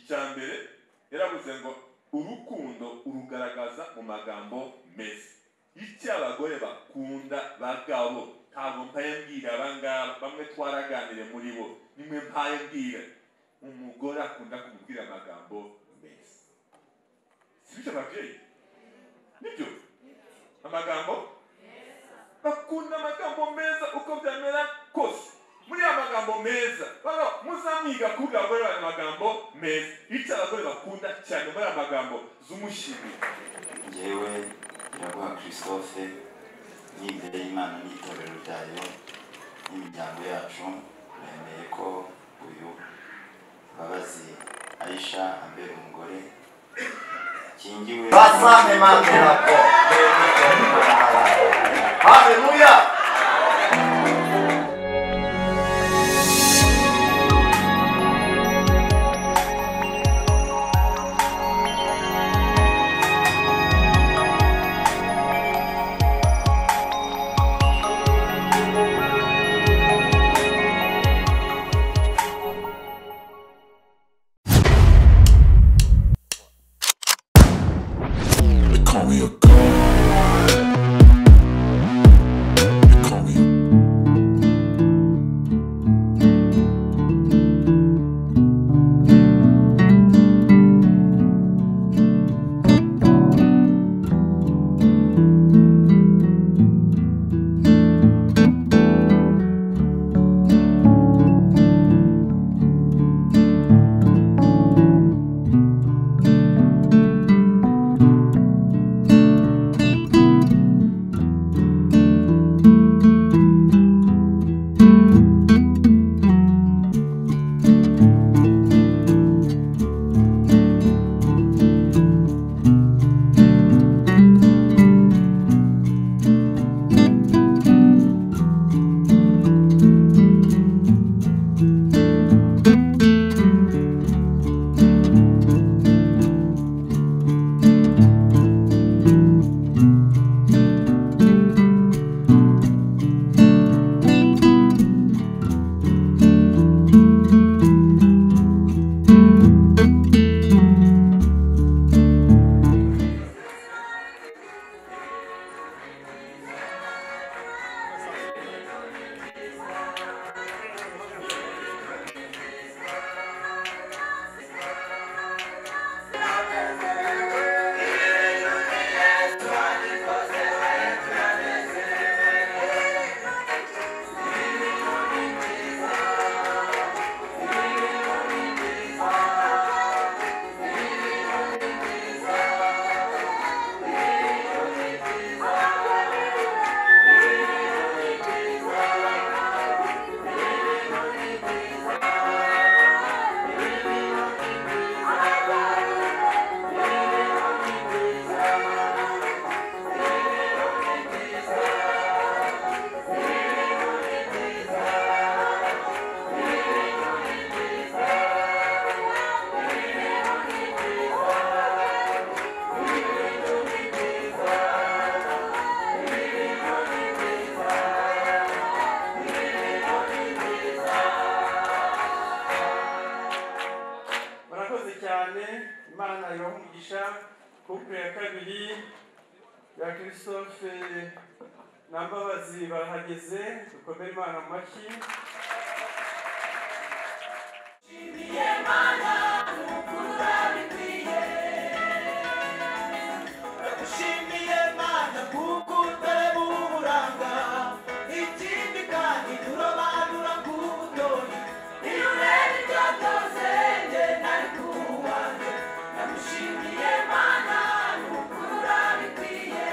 Icya mbere yaravuze ngo urukundo urugaragaza mu magambo meza. Icyo abagore bakunda bagabo, ntabwo mpaye mbwira abangaba, bamwe twaraganire muri bo, nimwe mpaye mbwira. Umugore akunda kumubwira amagambo meza. Sibyo ababyeyi? Nibyo? Amagambo bakunda amagambo meza uko byamera kose. Muri aya magambo meza, muzamwiga kuvuga abagore bari amagambo meza. Icyo abagore bakunda cyane muri aya magambo zumushimira. Njyewe Iraguha Christophe, n'imbere y'Imana n'itorero ryayo n'imiryango yacu, nemeye ko uyu Mbabazi Aisha ambera umugore kingiwe. Haleluya. Imana ibahe umugisha. Couple ya kabiri ya Christophe na Mbabazi barahageze, dukomere Imana mu mashyi. Ndagushimiye Mana kuko utareba uburanga, ikindi kandi turobanura ku butoni. Iyo ureba ibyo byose njye nari kuwanjye. Ndagushimiye Mana kuko urabikwiye.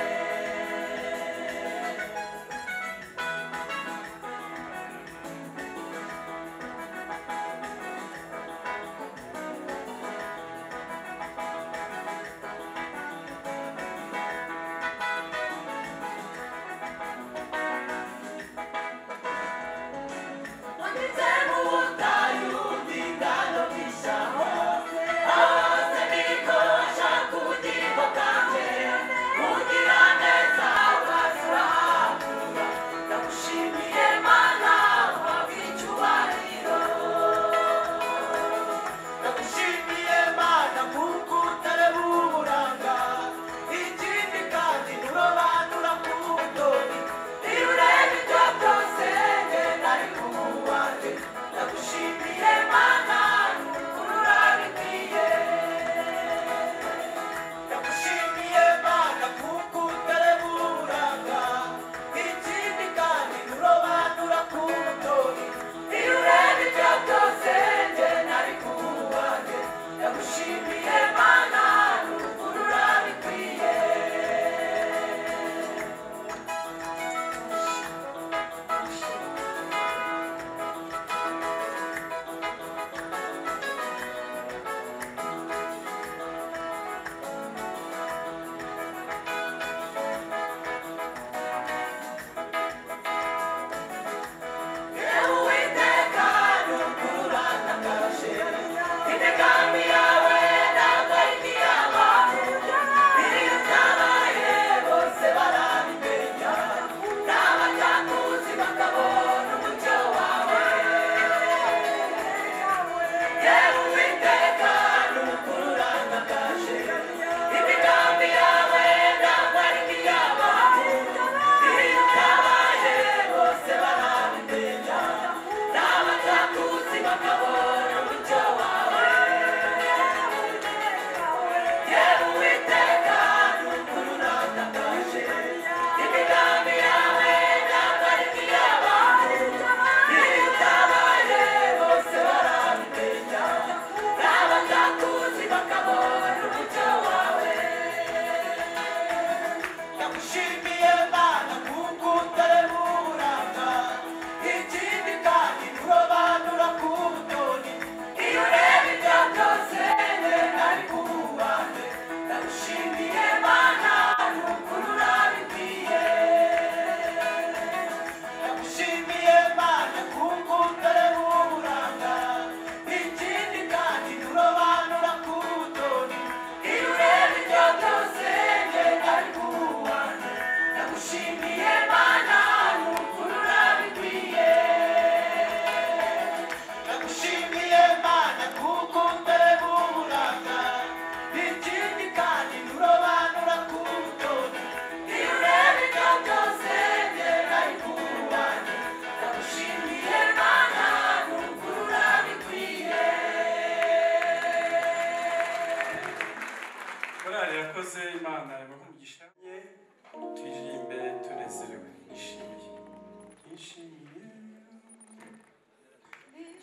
Nishimiye,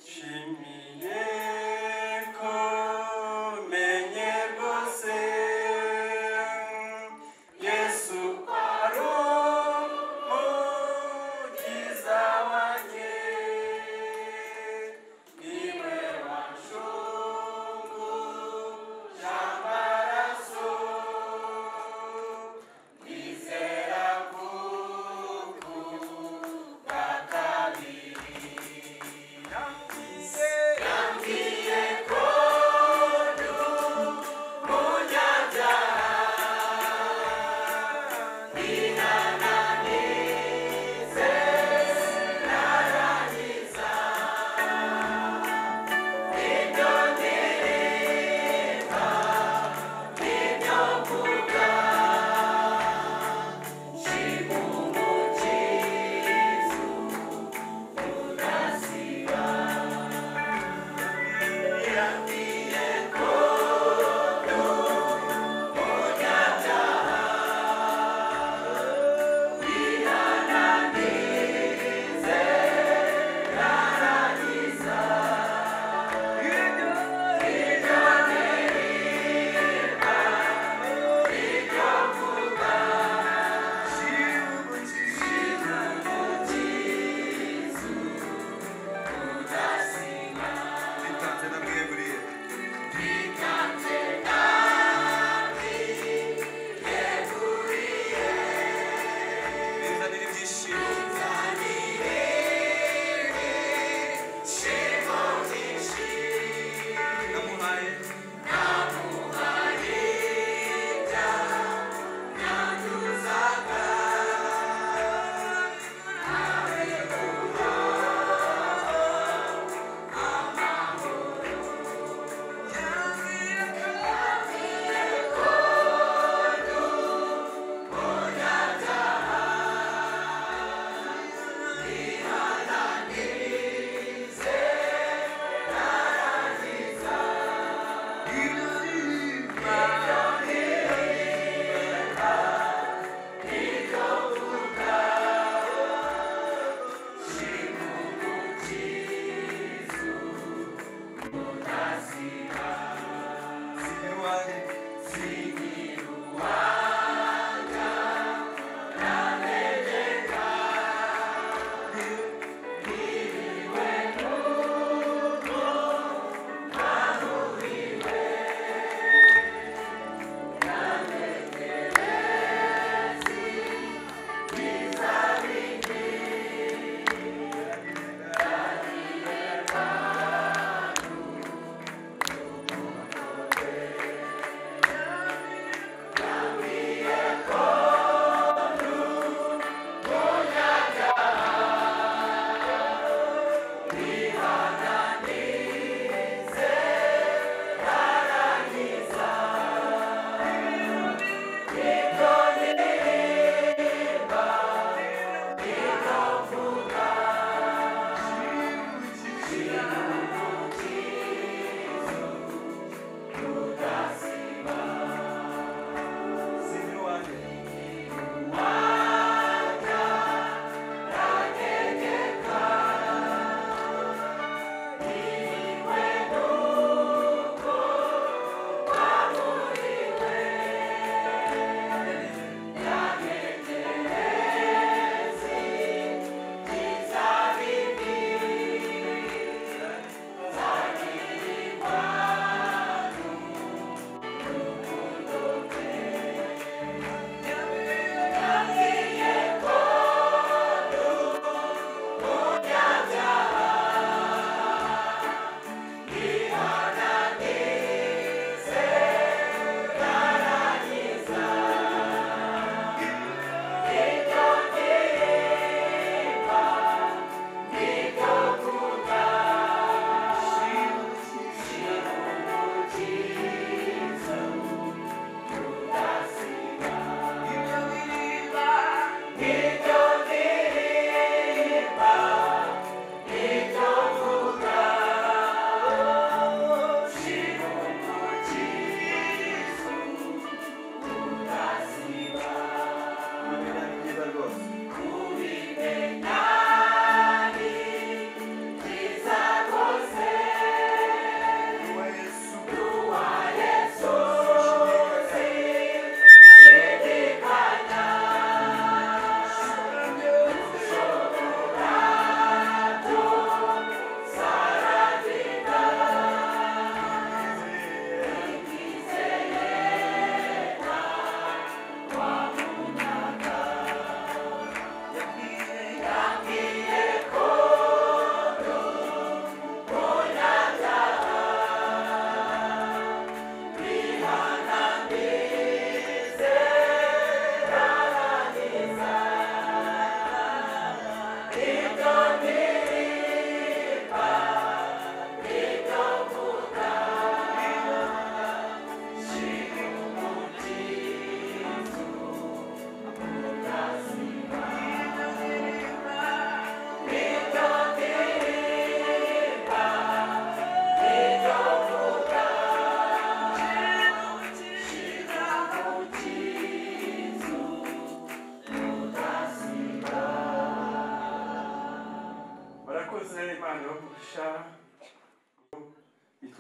nshimiye ko menye rwose Yesu ari umukiza wanjye, niwe wanshunguje amaraso, nizera kuko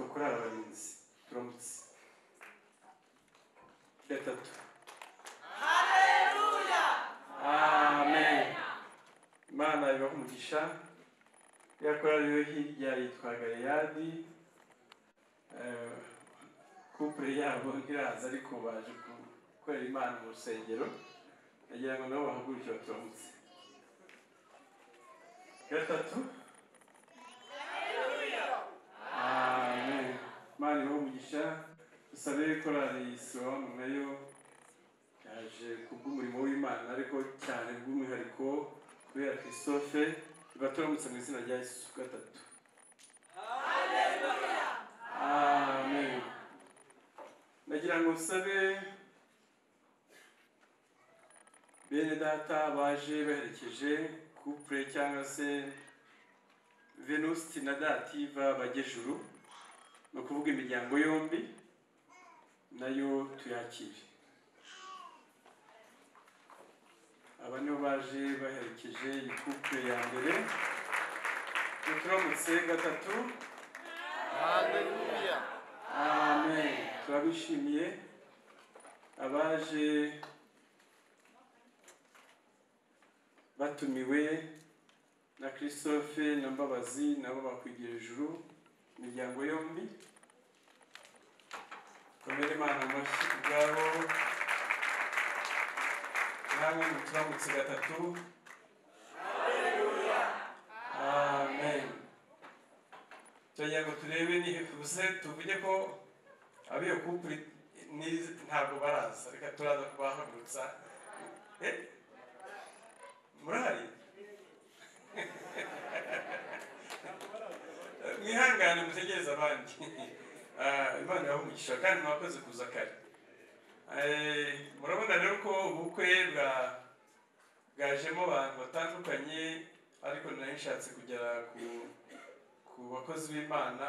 Yitwa Korali Abarinzi. Turamutse. Gatatu. Haleluya. Amen. Imana ibahe umugisha. Ya korali yo hirya yitwa Galeyadi. Couple yabo ntiraza ariko baje gukorera Imana mu rusengero. Nagira ngo nabo bahaguruke baturamutse. Gatatu. Amen. Imana ibahe umugisha. Dusabe korali Siloamu nayo yaje kubw'umurimo w'Imana ariko cyane bw'umwihariko kubera Christophe. Ibaturamutse mu izina rya Yesu. Gatatu. Amen. Nagira ngo nsabe bene data baje baherekeje couple cyangwa se Venuste na Dativa Bagejuru, ni ukuvuga imiryango yombi nayo tuyakire. Aba nibo baje baherekeje iyi couple ya mbere. Turamutse. Gatatu. Haleluya. Amen. Turabishimiye abaje batumiwe na Christophe na Mbabazi, nabo bakwigira ijuru, imiryango yombi. Komere Imana amashyi ubwabo. Namwe muturamutse. Gatatu. Amen. Turagira ngo turebe nihuze tuvuge ko abiyo couple ntabwo baraza, reka turaza kubahagurutsa. Murahari? Mwihangane mutegereze abandi. Imana ibahe umugisha kandi mwakoze kuza kare. Murabona rero ko ubukwe bwajemo abantu batandukanye, ariko nari nshatse kugera ku bakozi b'Imana.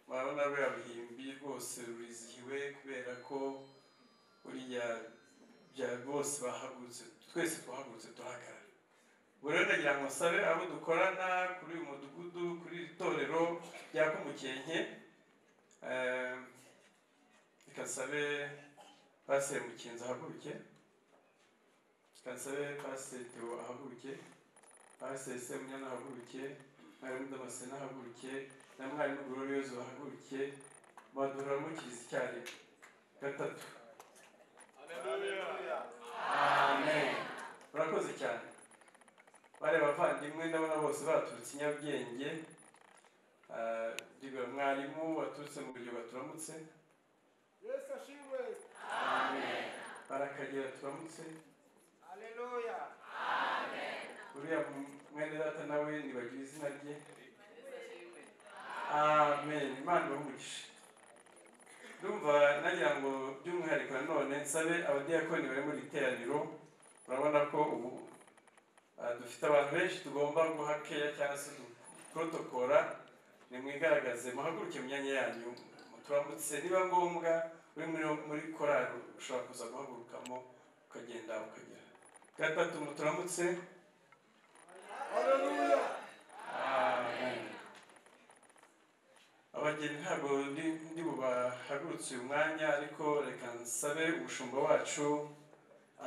Murabona ruriya ruhimbi rwose rurizihiwe kubera ko uriya bya bose bahagurutse, twese twahagurutse turahagarara. Ubu rero ndagira ngo nsabe abo dukorana kuri uyu mudugudu, kuri iri torero rya Kumukenke, reka nsabe Pasiteri Mukinzi ahaguruke, reka nsabe Pasiteri Theo ahaguruke, Pasiteri Semunyana ahaguruke, Mwarimu Damascene ahaguruke, na Mwarimu Gloriose bahaguruke, baduramukirize icyarimwe. Gatatu. Amen. Murakoze cyane. Bari abavandimwe ndabona bose baturutse i Nyarugenge. Ndiga mwarimu waturutse mu buryo baturamutse. Yesu ashimwe. Amen. Barakagera turamutse. Haleluya. Amen. Uriya mwene data nawe nibagira izina rye. Amen. Imana ibahe umugisha. Ndumva nagira ngo by'umwihariko nanone nsabe abadiyakoni bari muri iteraniro. Urabona ko ubu dufite abantu benshi tugomba guha keya cyangwa se protokora. Nimwigaragaze, muhaguruke mu myanya yanyu, muturamutse. Niba ngombwa uri muri korali ushobora kuza guhagurukamo ukagenda ukagera. Gatatu. Muturamutse. Haleluya. Amen. Abageni ntabwo ndi bubahagurutse uyu mwanya, ariko reka nsabe umushumba wacu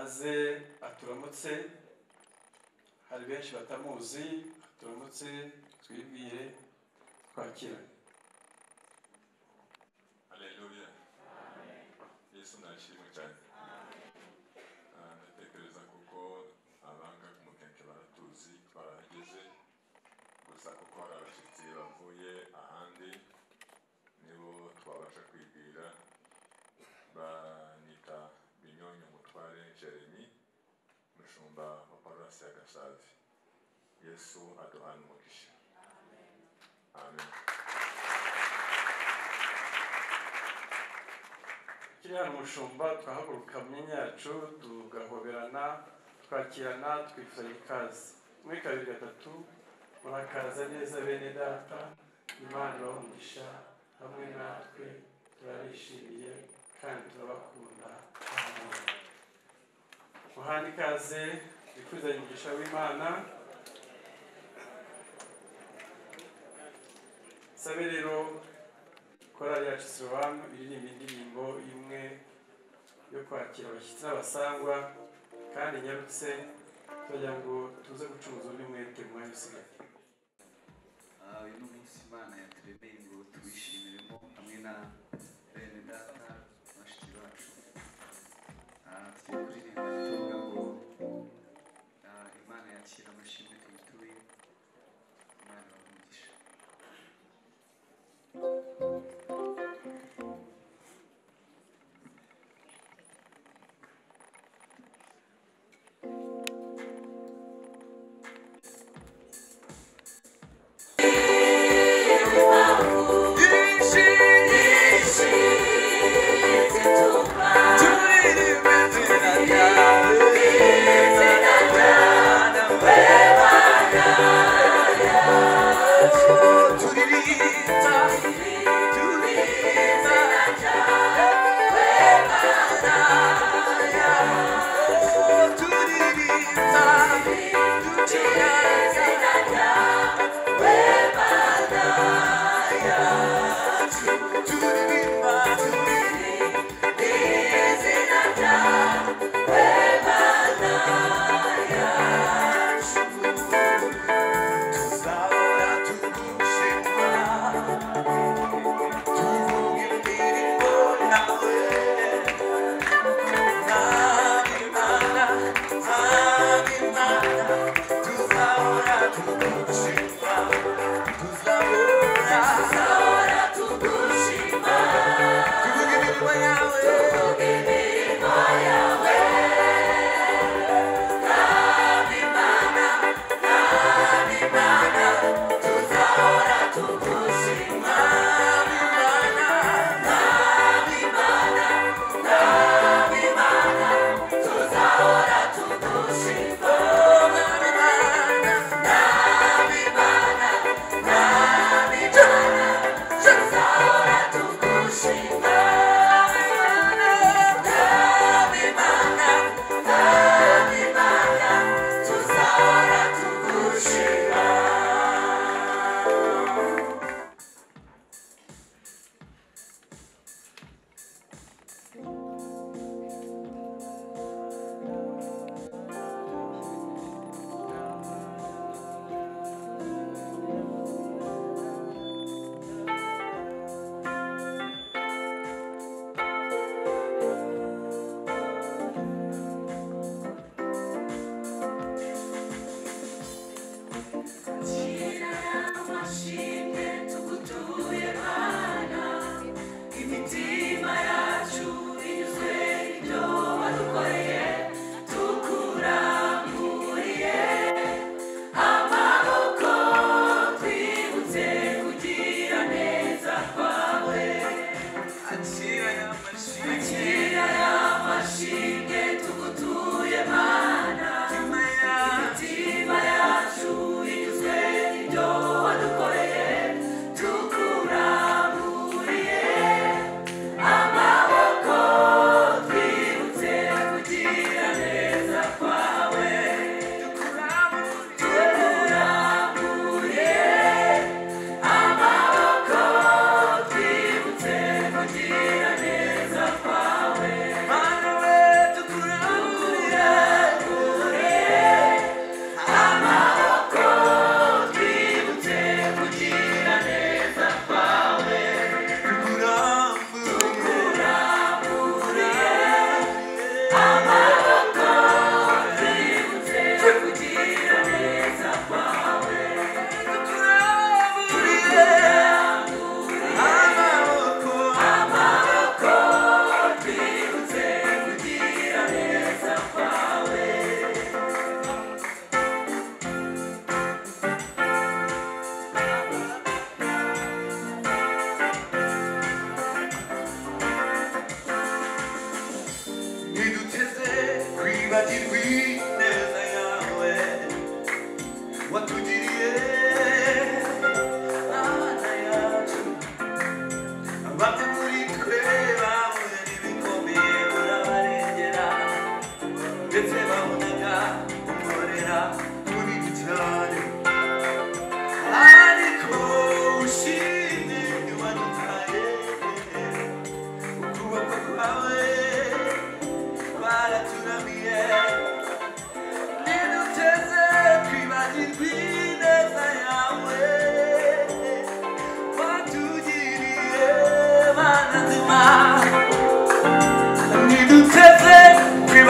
aze aturamutse. Hari benshi batamuzi, aturamutse twibwire twakirane. Haleluya. Yesu nashimwe cyane. Ndatekereza kuko abanga ku Mukenke baratuzi, twarahageze, gusa kuko hari abashyitsi bavuye ahandi nibo twabasha kwibwira. Banyita Binyonyo Mutware Jeremy, umushumba wa paruwasi ya Gasave. Yesu aduhane umugisha. Amen. Kiri hano umushumba, twahaguruka mu myanya yacu tugahoberana, twakirana, twifuranya ikaze. 1, 2, 3. Murakaza neza bene data. Imana ibahe umugisha hamwe natwe, turabishimiye kandi turabakunda. Amen. Muhane ikaze, twifuzanye umugisha w'Imana. Sabe rero Korali yacu Siloam iririmba indirimbo imwe yo kwakira abashyitsi n'abasangwa kandi nyarutse turagira ngo tuze gucuruza undi mwete mu mwanya usigaye. Uyu ni umunsi Imana yaturemeye ngo tuwishimiremo hamwe na bene data bashiki bacu. Tugiye kuririmba tuvuga ngo Imana yakira amashimwe tuyituye, Imana ibahe umugisha. Ishimwe.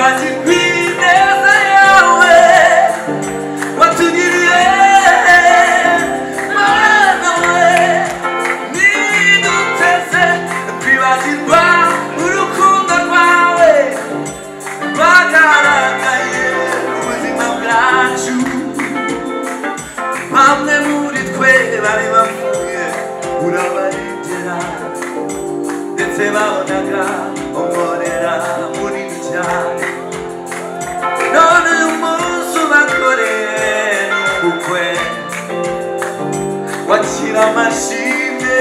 Twibagirwe ineza yawe watugiriye Mana we, niduteze kwibagirwa urukundo rwawe rwagaragaye mu buzima bwacu. Bamwe muri twe bari bapfuye urabarengera, ndetse babonaga umworera munini cyane. None uyu munsi ubakoreye n'ubukwe, wakira amashimwe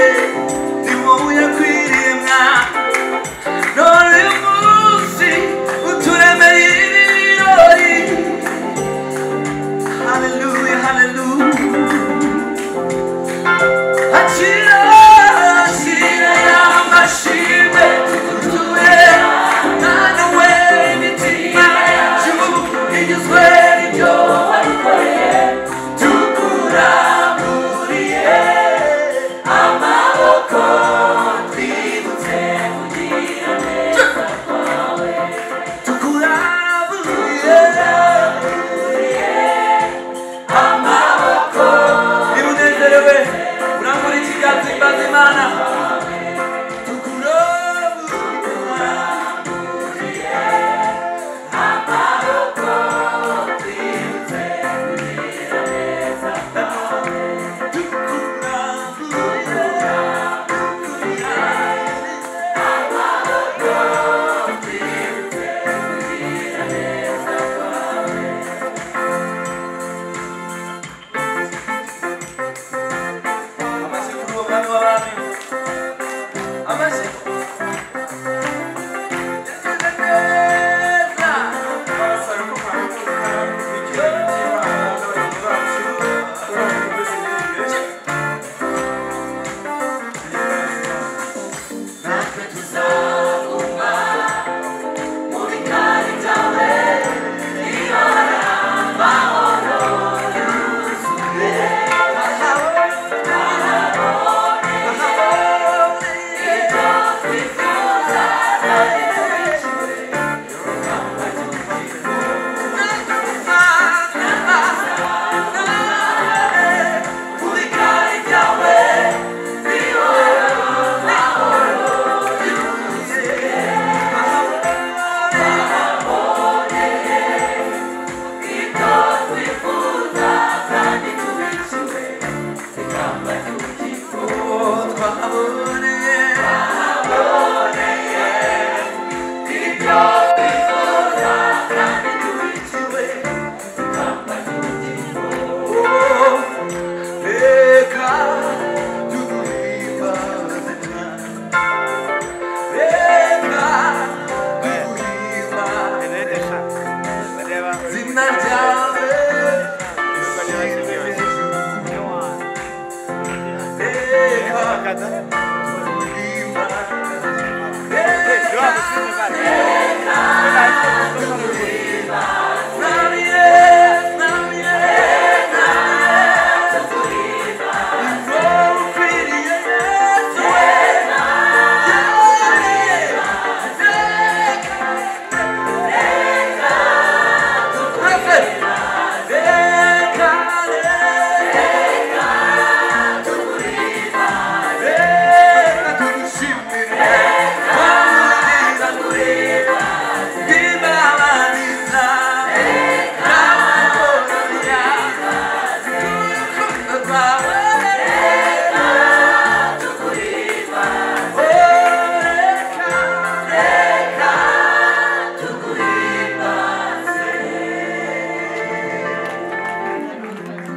ni wowe uyakwiriye mwana. None uyu munsi uturemeye ibirori. Haleluya, haleluya. Akira, akira amashimwe tugutuye Mana we, imitima yacu igizwe n'ibyo wadukoreye. Tukuramburiye amaboko, twibutse kugira neza kwawe. Tukuramburiye amaboko. Niba unezerewe urambura ikiganza imbaza Imana. Tukuramburiye amaboko, twibutse kugira neza kwawe. Tukuramburiye amaboko, twibutse kugira neza kwawe. Amashyi kuri uwo mwami w'abami, amashyi. Yagize neza. Abasaba ko mwahaguruka icyubahiro cy'Imana n'abagenzi bacu, kugira ngo dukomeze imbere. Natwe tuzaguma mu bikari byawe, ihora amahoro yuzuye. Ibyo twifuza kandi tubikiwe, mu bikari byawe, ihora amahoro yuzuye. Ibyo twifuza kandi tubikiwe, ikamba ry'ubugingo twaboneye. Twaboneye ibyo twifuza kandi tubikiwe, ikamba ry'ubugingo. Reka tuguhimbaze Mwami, reka tuguhimbaze izina ryawe rishyirwe hejuru. Reka tuguhimbaze, reka tuguhimbaze Mwami Yesu, Mwami Yesu, ni wowe ukwiriye Yesu we.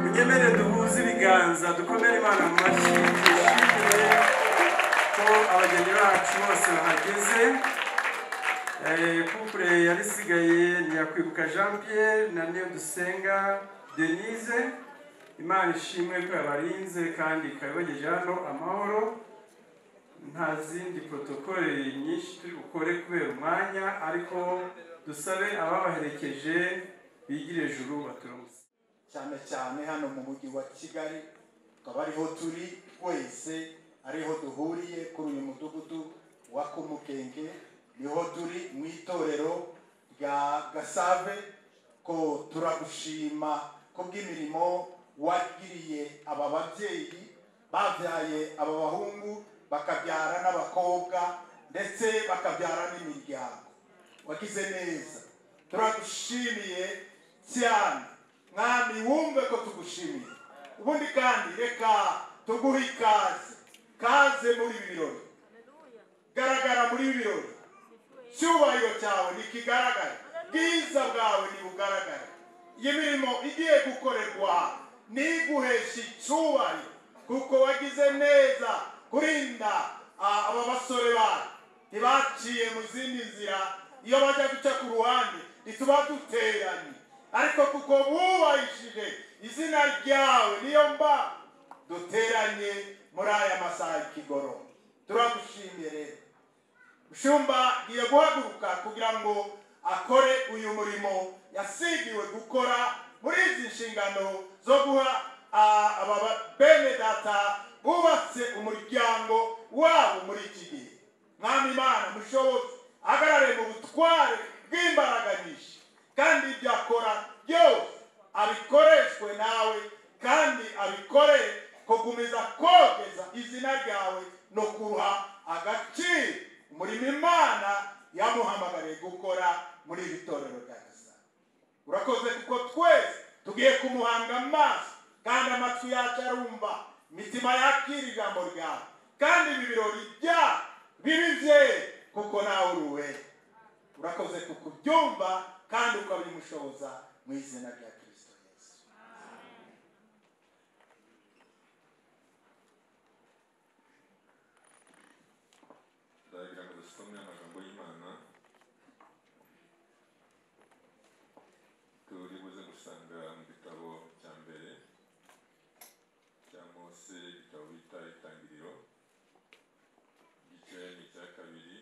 Munyemerere duhuze ibiganza, dukomere Imana mu mashyi, twishimire ko abageni bacu bose bahageze. Couple yari isigaye ni Nyakwibuka Jean Pierre na Niyodusenga Denise. Imana ishimwe ko yabarinze kandi ikaba ibagejeje hano amahoro. Nta zindi protokole nyinshi turi bukore kubera umwanya, ariko dusabe ababaherekeje bigire ejuru baturamutse. Cyane cyane hano mu mujyi wa Kigali, tukaba ariho turi twese, ariho duhuriye kuri uyu mudugudu wa Kumukenke, niho turi mu itorero Gasave, ko turagushima kubw'imirimo wagiriye aba babyeyi babyaye aba bahungu, bakabyara n'abakobwa, ndetse bakabyara n'imiryango. Wagize neza, turagushimiye cyane Mwami, wumve ko tugushimiye. Ubundi kandi reka tuguhe ikaze, kaze muri ibi birori, garagara muri ibi birori, cyubahiro cyawe nikigaragare, bwiza bwawe nibugaragare. Iyi mirimo igiye gukorerwa niguhesha icyubahiro, kuko wagize neza kurinda aba basore bacu, ntibaciye mu zindi nzira, iyo bajya guca ku ruhande ntituba duteranye, ariko kuko bubahishije izina ryawe niyo mba duteranye muri aya masaha y'ikigoroba. Turagushimiye rero. Mushumba agiye guhaguruka kugira ngo akore uyu murimo yasigiwe gukora muri izi nshingano zo guha aba bene data bubatse umuryango wabo muri iki gihe. Mwami Imana mushobozi, ahagarare mu butware bw'imbaraga nyinshi, kandi ibyo akora byose abikoreshwe nawe, kandi abikorere kugumiza kogeza izina ryawe no kuruha agaciro umurimo Imana yamuhamagariye gukora muri iri torero rya Gasave. Urakoze kuko twese tugiye kumuhanga amaso, kandi amatwi yacu arumva, imitima yakira ijambo ryawe, kandi ibi birori byawe bibe ibyera, kuko nawe uri uwera. Urakoze kuko ubyumva kandi ukabimushoboza mu izina rya Kristo Yesu. Ndagira ngo dusome amagambo y'Imana turi buze gusanga mu gitabo cya mbere cya Mose, igitabo bita Itangiriro, igice ni icya kabiri,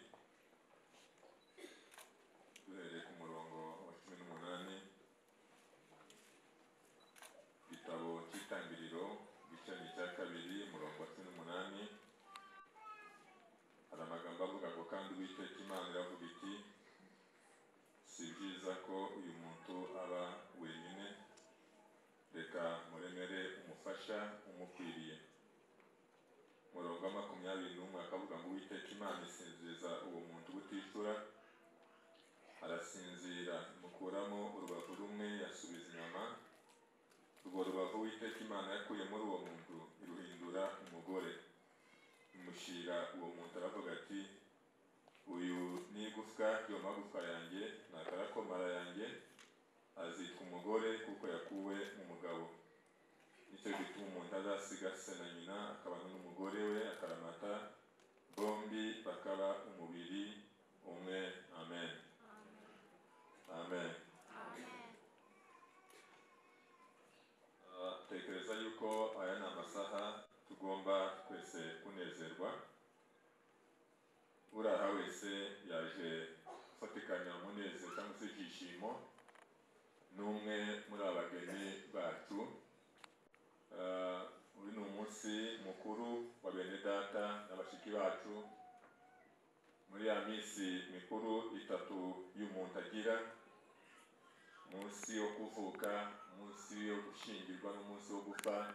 duhereye ku murongo wa 18. Igitabo cy'Itangiriro, igice ni icya kabiri, umurongo wa 18. Hari amagambo avuga ngo: kandi Uwiteka Imana iravuga iti, si byiza ko uyu muntu aba wenyine, reka muremere umufasha umukwiriye. Umurongo wa 21 akavuga ngo: Uwiteka Imana isinziriza uwo muntu uticura, arasinzira, imukuramo urubavu rumwe asubiza inyama. Urwo rubavu Uwiteka Imana yakuye muri uwo muntu iruhindura umugore, imushyira uwo muntu. Aravuga ati: uyu ni igufwa ryo magufwa yanjye, ni akarakomara yanjye, azitwa umugore kuko yakuwe mu mugabo. Nicyo gituma umuntu azasiga se na nyina, akabana n'umugore we akaramata, bombi bakaba umubiri umwe. Amen. Amen. Tekereza yuko aya ni amasaha tugomba twese kunezerwa. Uraha wese yaje gufatikanya umunezero cyangwa se ibyishimo n'umwe muri abageni bacu. Uyu ni umunsi mukuru wa bene data na bashiki bacu, muri ya minsi mikuru itatu y'umuntu agira: umunsi wo kuvuka, umunsi wo gushyingirwa n'umunsi wo gupfa.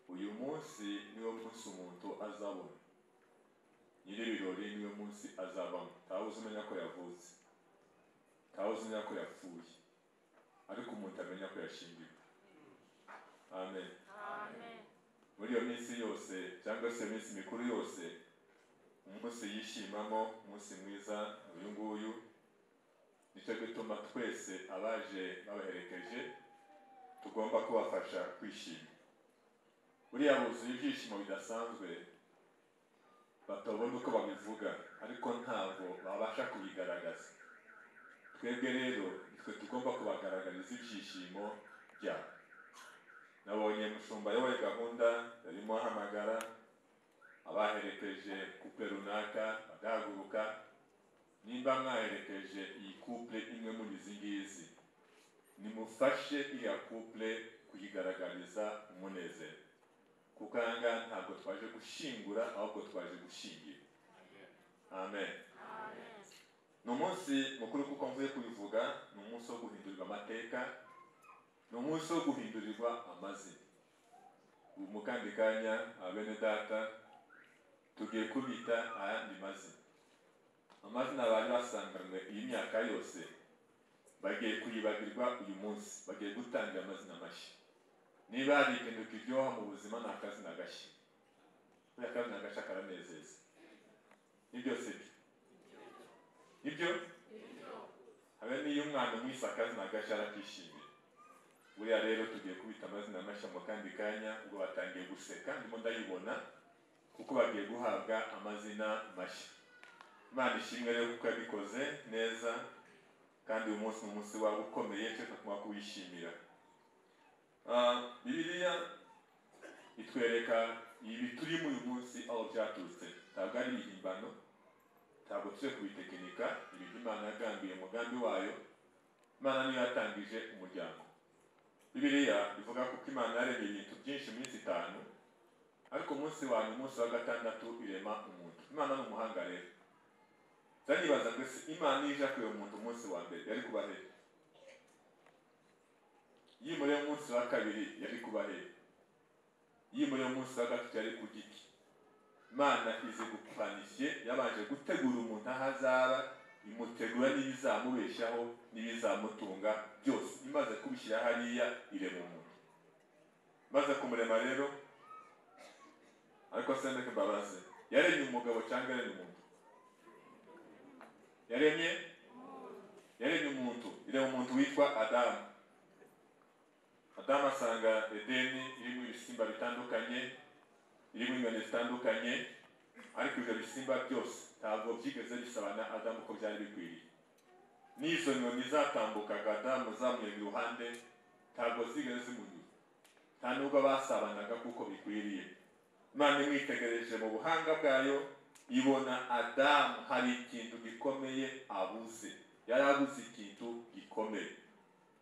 Uyu munsi niwo munsi umuntu azabona nyir'ibirori, niwo munsi azabamo. Ntawuzi umenya ko yavutse, ntawuzi umenya ko yapfuye, ariko umuntu amenya ko yashyingiwe. Amen. Muri iyo minsi yose cyangwa se iminsi mikuru yose, umunsi yishimamo, umunsi mwiza uyu nguyu. Nicyo gituma twese abaje babaherekeje tugomba kubafasha kwishima. Buriya buzuye ibyishimo bidasanzwe, batabona uko babivuga, ariko ntabwo babasha kubigaragaza. Twebwe rero nitwe tugomba kubagaragariza ibyishimo byabo. Nabonye mushumba ayoboye gahunda, yarimo ahamagara abaherekeje couple runaka bagahaguruka. Nimba mwaherekeje iyi couple imwe muri izi ngizi, nimufashe iriya couple kuyigaragariza umunezero, kuko aha ngaha ntabwo twaje gushyingura, ahubwo twaje gushyingira. Amen. Ni umunsi mukuru kuko mvuye kubivuga, ni umunsi wo guhindurirwa amateka, ni umunsi wo guhindurirwa amazina. Ubu mu kandi kanya bene data tugiye kubita ayandi mazina. Amazina bari basanganywe iyi myaka yose bagiye kuyibagirwa uyu munsi, bagiye gutangira amazina mashya. Niba hari ikintu kiryoha mu buzima ni akazina gashya. Buriya akazina gashya karanezeza. Nibyo sibyo? Nibyo? Habe n'iyo umwana umwise akazina gashya arakishimira. Buriya rero tugiye kubita amazina mashya mu kandi kanya, ubwo batangiye guseka, ndimo ndayibona kuko bagiye guhabwa amazina mashya. Imana ishimwe rero kuko yabikoze neza, kandi uyu munsi ni umunsi wabo ukomeye, reka kuma kuwishimira. Bibiliya itwereka ibi turimo uyu munsi aho byaturutse. Ntabwo ari ibihimbano, ntabwo tuje kubitekinika, ibintu Imana yagambiye umugambi wayo. Imana niyo yatangije umuryango. Bibiliya ivuga kuko Imana yaremye ibintu byinshi mu minsi 5, ariko umunsi wa nyuma, umunsi wa gatandatu, irema umuntu. Imana ni umuhanga rero. Zanibaza ngo ese Imana ije kurema umuntu umunsi wa mbere yari kuba he? Yimuriye umunsi wa kabiri yari kuba he? Yimuriye umunsi wa gatatu yari ku giti. Imana izi guplanifie, yabanje gutegura umuntu aho azaba, imutegura n'ibizamubeshaho n'ibizamutunga byose. Imaze kubishyira hariya irema umuntu. Maze kumurema rero, ariko sendeke mbabaze, yaremye umugabo cyangwa yaremye umuntu? Yaremye umuntu. Irema umuntu witwa Adamu. Adamu asanga Edeni irimo ibisimba bitandukanye, irimo inyoni zitandukanye, ariko ibyo bisimba byose ntabwo byigeze bisabana Adamu uko byari bikwiriye. N'izo nyoni zatambukaga Adamu zamuyaga iruhande, ntabwo zigeze zimunyura, nta nubwo basabanaga kuko bikwiriye. Imana imwitegereje mu buhanga bwayo, ibona Adamu hari ikintu gikomeye abuze. Yari abuze ikintu gikomeye,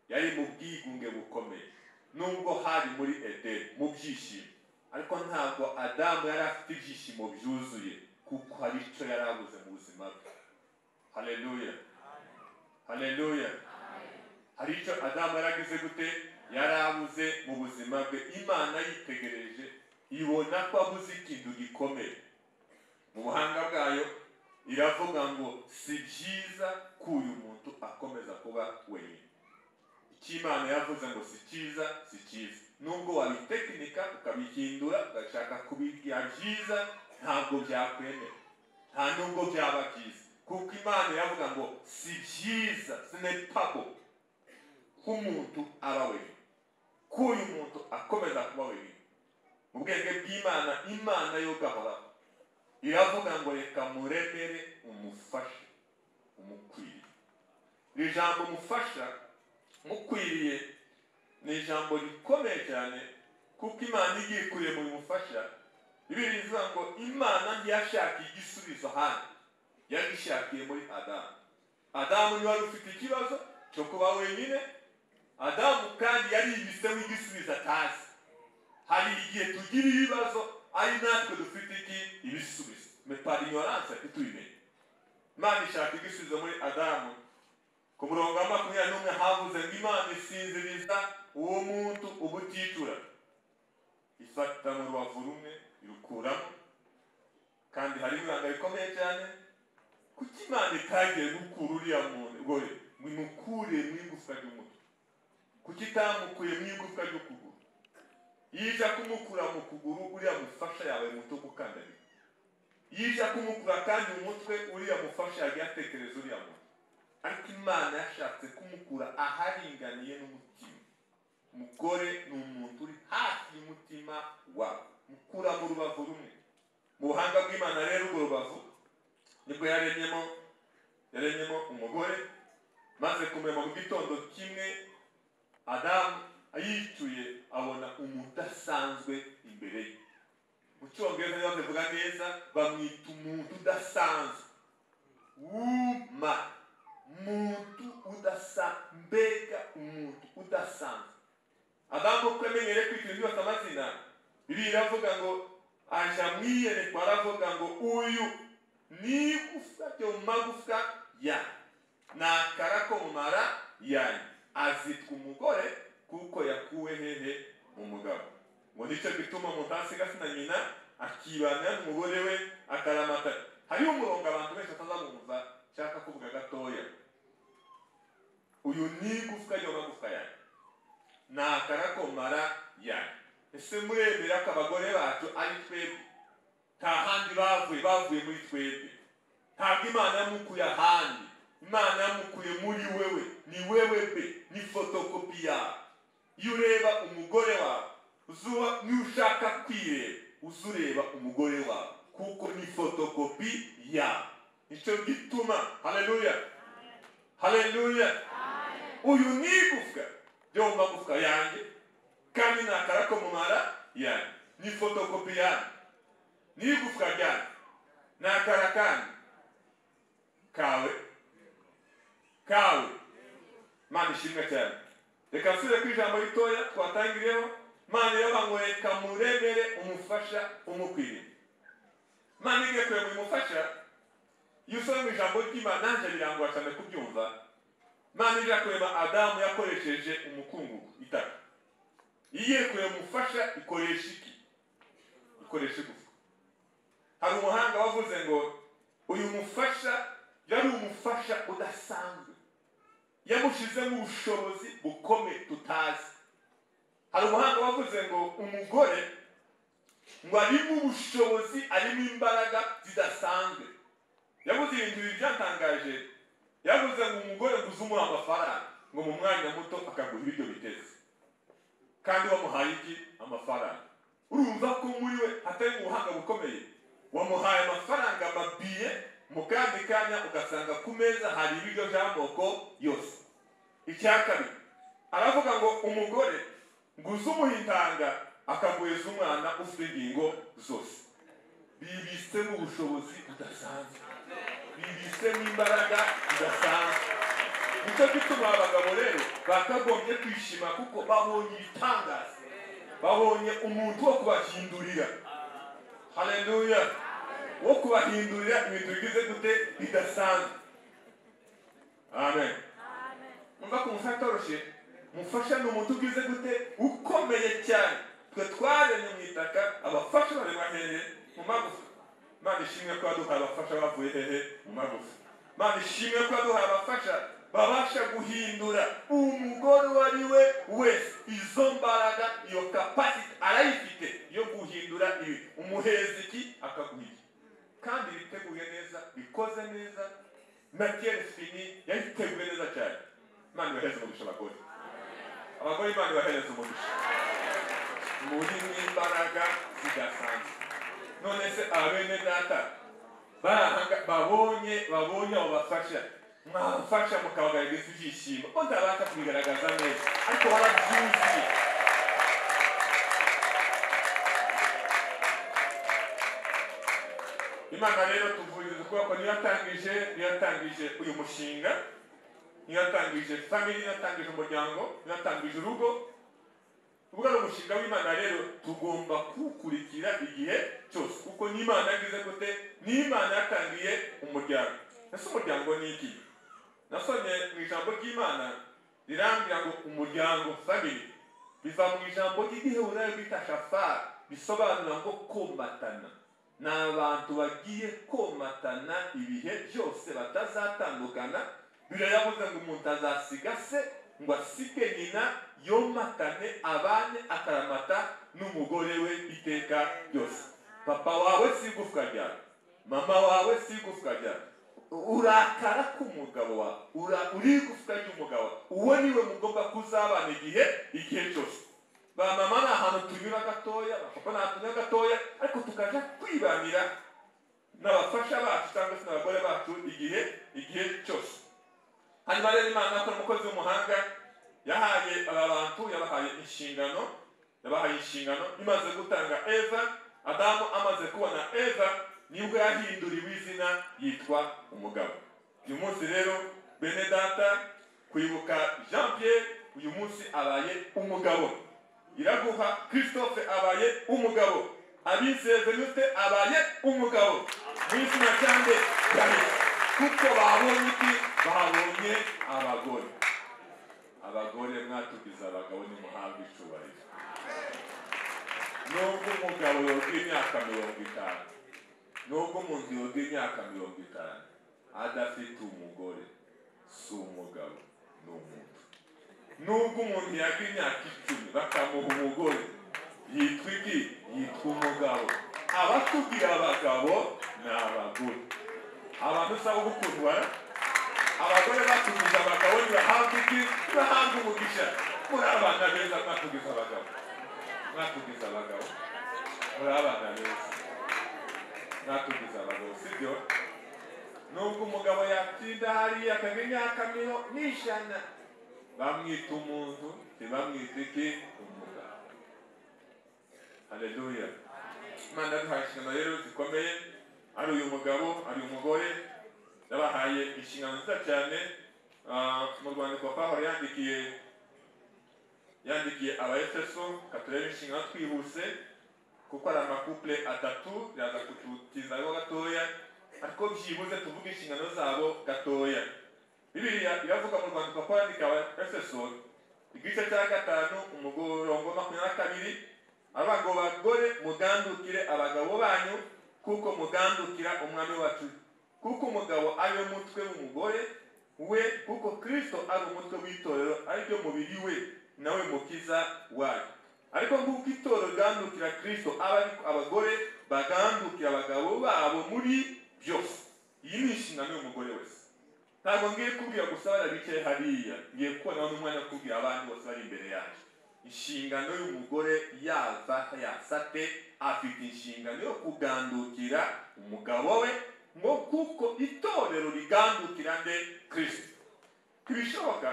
yari mu bwigunge bukomeye. Nubwo hari muri Edeni mu byishimo, ariko ntabwo Adamu yari afite ibyishimo byuzuye, kuko hari icyo yari abuze mu buzima bwe. Haleluya, haleluya. Hari icyo Adamu yaragize gute? Yari abuze mu buzima bwe. Imana yitegereje ibona ko abuze ikintu gikomeye. Mu buhanga bwayo iravuga ngo si byiza ko uyu muntu akomeza kuba wenyine. Icyo Imana yavuze ngo si cyiza, si cyiza. Nubwo wabitekinika ukabihindura ugashaka kubigira byiza, ntabwo byakwemera, nta nubwo byaba byiza, kuko Imana yavuga ngo si byiza, ce n'est pas bon ko umuntu aba wenyine, ko uyu muntu akomeza kuba wenyine. Mu bwenge bw'Imana, Imana yo gahoraho iravuga ngo reka muremere umufasha umukwiriye. Iri jambo umufasha mukwiriye ni ijambo rikomeye cyane, kuko Imana igiye kurema uyu mufasha. Bibiliya ivuga ngo Imana ntiyashakiye igisubizo ahandi, yagishakiye muri Adamu. Adamu niwe wari ufite ikibazo cyo kuba wenyine. Adamu kandi yari yibisemo igisubizo atazi. Hari igihe tugira ibibazo ari natwe dufite iki ibisubizo, mais par ignorance ntitubimenye. Imana ishaka igisubizo muri Adamu. Ku murongo wa 21 havuze ngo Imana isinziriza uwo muntu ubuticura, ifata mu rubavu rumwe irukuramo. Kandi harimo ibanga rikomeye cyane, kuki Imana itagiye gukura uriya muntu ngo imukure mu igufwa ry'umutwe? Kuki itamukuye mu igufwa ry'ukuguru? Yija kumukura mu kuguru, uriya mufasha yawe muto gukandagira. Yija kumukura kandi mu mutwe, uriya mufasha yagiye atekereza uriya muntu. Ariko Imana yashatse kumukura aharinganiye n'umutima. Umugore ni umuntu uri hafi y'umutima wawe, mukura mu rubavu rumwe. Mu buhanga bw'Imana rero, urwo rubavu nibwo yaremyemo umugore. Maze kumurema mu gitondo kimwe, Adamu ayicuye abona umuntu udasanzwe imbere ye. Mu cyongereza niba babivuga neza, bamwita umuntu udasanzwe. Wuma, muntu udasa, mbega umuntu udasanzwe. Adamu uko amenyere kwita ibintu byose amazina, Bibiliya iravuga ngo aja mwiyerekwa, aravuga ngo uyu ni igufwa ryo mu magufwa yanyu, ni akara ko mu mara yanyu, azitwa umugore kuko yakuwe hehe? Mu mugabo. Ngo nicyo gituma umuntu asiga se na nyina akibana n'umugore we akaramata. Hariho umurongo abantu benshi batazabumva, nshaka kuvuga gatoya. Uyu ni igufwa ryo magufwa yanyu, ni akara ko mu mara yanyu. Ese muremera ko abagore bacu ari twebwe? Nta handi bavuye, bavuye muri twebwe. Ntabwo Imana yamukuye ahandi, Imana yamukuye muri wewe. Ni wewe be, ni fotokopi yawe. Iyo ureba umugore wawe, uzuba niyo ushaka kwireba, uzureba umugore wawe kuko ni fotokopi yawe. Nicyo gituma, haleluya, haleluya, uyu ni igufwa ryo mu magufwa yanjye kandi ni akara ko mu mara yanjye, ni fotokopi yanjye, ni igufwa ryanjye, ni akara kandi kawe kawe. Imana ishimwe cyane. Reka nsubire ku ijambo ritoya twatangiriyeho. Imana iravuga ngo reka muremere umufasha umukwiriye. Imana igiye kurema uyu mufasha, iyo usoma ijambo ry'Imana nanjye birangora cyane kubyumva. Imana ije kurema Adamu yakoresheje umukungugu, itaka. Igiye kurema umufasha ikoresha iki? Ikoresha igufwa. Hari umuhanga wavuze ngo uyu mufasha yari umufasha udasanzwe, yamushizemo ubushobozi bukomeye tutazi. Hari umuhanga wavuze ngo umugore ngo arimo ubushobozi, arimo imbaraga zidasanzwe. Yavuze ibintu bibiri byatangaje. Yavuze ngo umugore ngo uze umuha amafaranga, ngo mu mwanya muto akaguha ibiryo biteze, kandi wamuhaye iki? Amafaranga. Urumva ko muri we hatari ubuhanga bukomeye. Wamuhaye amafaranga amabiye, mu kandi kanya ugasanga ku meza hari ibiryo by'amoko yose. Icya kabiri aravuga ngo umugore ngo uze umuha intanga akaguheza umwana ufite ingingo zose. Bibitsemo ubushobozi budasanzwe, bibitsemo imbaraga zidasanzwe. Nicyo gituma abagabo rero bakagombye kwishima kuko babonye ibitangaza, babonye umuntu wo kubahindurira. Haleluya, wo kubahindurira ibintu bigize gute? Bidasanzwe. Amen. Umva ko umufasha atoroshye. Umufasha ni umuntu ugize gute? Ukomeye cyane. Twe twaremye mu itaka, abafasha baremwa hehe? Mu magufa. Imana ishimwe ko yaduhaye abafasha bavuye hehe? Mu magufa. Imana ishimwe ko yaduhaye abafasha babasha guhindura umugore uwo ari we wese. Izo mbaraga, iyo capacity arayifite yo guhindura ibi. Umuheza iki akaguha iki, kandi biteguye neza, bikoze neza. Matière finie yayiteguye neza cyane. Imana ibahereze umugisha abagore. Abagore Imana ibahereze umugisha. Muri imbaraga zidasanzwe. None se abene data babonye abo bafasha, mwafasha mukabagaragaza ibyishimo, ko ntabasha kubigaragaza neza ariko barabyuzuye. Imana rero tuvuriza ukuboko, niyo yatangije uyu mushinga, niyo yatangije family, niyo yatangije umuryango, niyo yatangije urugo. Ubwo ari umushinga w'Imana rero tugomba kuwukurikira igihe cyose, kuko n'Imana yagize gute? N'Imana yatangiye umuryango. Ese umuryango ni iki? Nasomye mu ijambo ry'Imana rirambwira ngo umuryango family biva mu ijambo ry'igiheburayo bita shafar, bisobanura ngo komatana. Ni abantu bagiye komatana ibihe byose batazatandukana. Birayavuze ngo umuntu azasiga se ngo asige nyina, yomatane abane akaramata n'umugore we iteka ryose. Papa wawe si igufwa ryawe, mama wawe si igufwa ryawe. Urakara k'umugabo wawe, uri igufwa ry'umugabo, uwo niwe mugomba kuzabana igihe cyose. Ba mama ni ahantu tunyura gatoya, ba papa ni ahantu tunyura gatoya, ariko tukaja kwibanira n'abafasha bacu cyangwa se n'abagore bacu igihe cyose. Hanyuma rero Imana akora umukozi w'umuhanga, yahaye aba bantu, yabahaye inshingano. Imaze gutanga Eva, Adamu amaze kubona Eva, nibwo yahinduriwe izina yitwa umugabo. Uyu munsi rero bene data, kwibuka Jean Pierre, uyu munsi abaye umugabo. Iraguha Christophe abaye umugabo. Abizeye Venuste abaye umugabo. Mu izina ryanjye rya Yesu. Kuko babonye iki? Babonye abagore. Abagore mwatugize abagabo nimuhabwe icyubahiro. Nubwo umugabo yoga imyaka 50, nubwo umuntu yoga imyaka 50 adafite umugore, si umugabo, ni umuntu. Nubwo umuntu yaga imyaka 10 bakamuha umugore, yitwa iki? Yitwa umugabo. Abatubwira abagabo ni abagore. Abantu usaba gukundwa, abagore batugize abagabo ntibahabwa iki? Ntibahabwa umugisha. Muri abana beza mwatugize abagabo, mwatugize abagabo, muri abana beza mwatugize abagabo, sibyo? Nubwo umugabo yatinda hariya akaga imyaka 100, bamwita umuntu, ntibamwita iki? Umugabo. Haleluya. Imana yaduhaye inshingano rero zikomeye. Ari uyu mugabo, ari umugore, yabahaye inshingano nziza cyane. Mu rwandiko Pawulo yandikiye Abaefeso, katurebe inshingano twihuse, kuko ari amakouple atatu yaza kututizaho gatoya, ariko byibuze tuvuge inshingano zabo gatoya. Bibiliya iravuga mu rwandiko Pawulo yandikiye Abaefeso igice cya 5 umurongo 22, aravuga ngo bagore mugandukire abagabo banyu kuko mugandukira umwami wacu, kuko umugabo ari we mutwe w'umugore we, kuko Kristo ari umutwe w'itorero, ari ryo mubiri we, nawe mukiza wayo. Ariko nk'uko itorero rigandukira Kristo, abagore bagandukira abagabo babo muri byose. Iyi ni inshingano y'umugore wese. Ntabwo ngiye kubwira gusa bariya bicaye hariya, ngiye kubona n'umwanya wo kubwira abandi bose bari imbere yacu. Inshingano y'umugore yava yasate, afite inshingano yo kugandukira umugabo we, ngo kuko itorero rigandukira nde? Kristo. Ntibishoboka.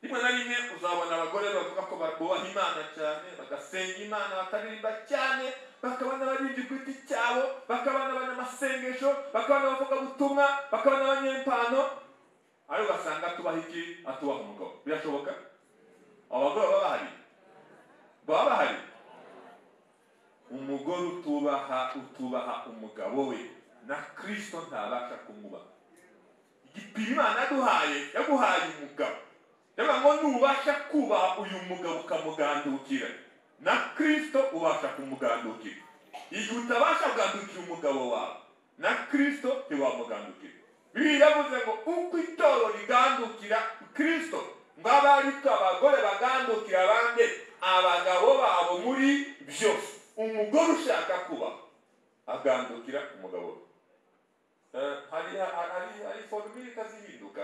Rimwe na rimwe uzabona abagore bavuga ko bubaha Imana cyane, bagasenga Imana, bakaririmba cyane, bakaba n'abaririmbyi ku giti cyabo, bakaba n'abanyamasengesho, bakaba n'abavugabutumwa, bakaba n'abanyempano, ariko ugasanga atubaha iki? Atubaha umugabo. Birashoboka? Abagore baba bahari, baba bahari. Umugore utubaha umugabo we, na Kristo ntabasha kumwubaha. Igipimo Imana yaduhaye, yaguhaye umugabo. Yavuga ngo nubasha kubaha uyu mugabo ukamugandukira, na Kristo ubasha kumugandukira. Igihe utabasha kugandukira umugabo wawe, na Kristo ntiwamugandukira. Bibiliya iravuze ngo uko itorero rigandukira Kristo, ngo abe ariko abagore bagandukira abandi abagabo babo muri byose. Umugore ushaka kubaha agandukira umugabo we. Hari formule itazihinduka.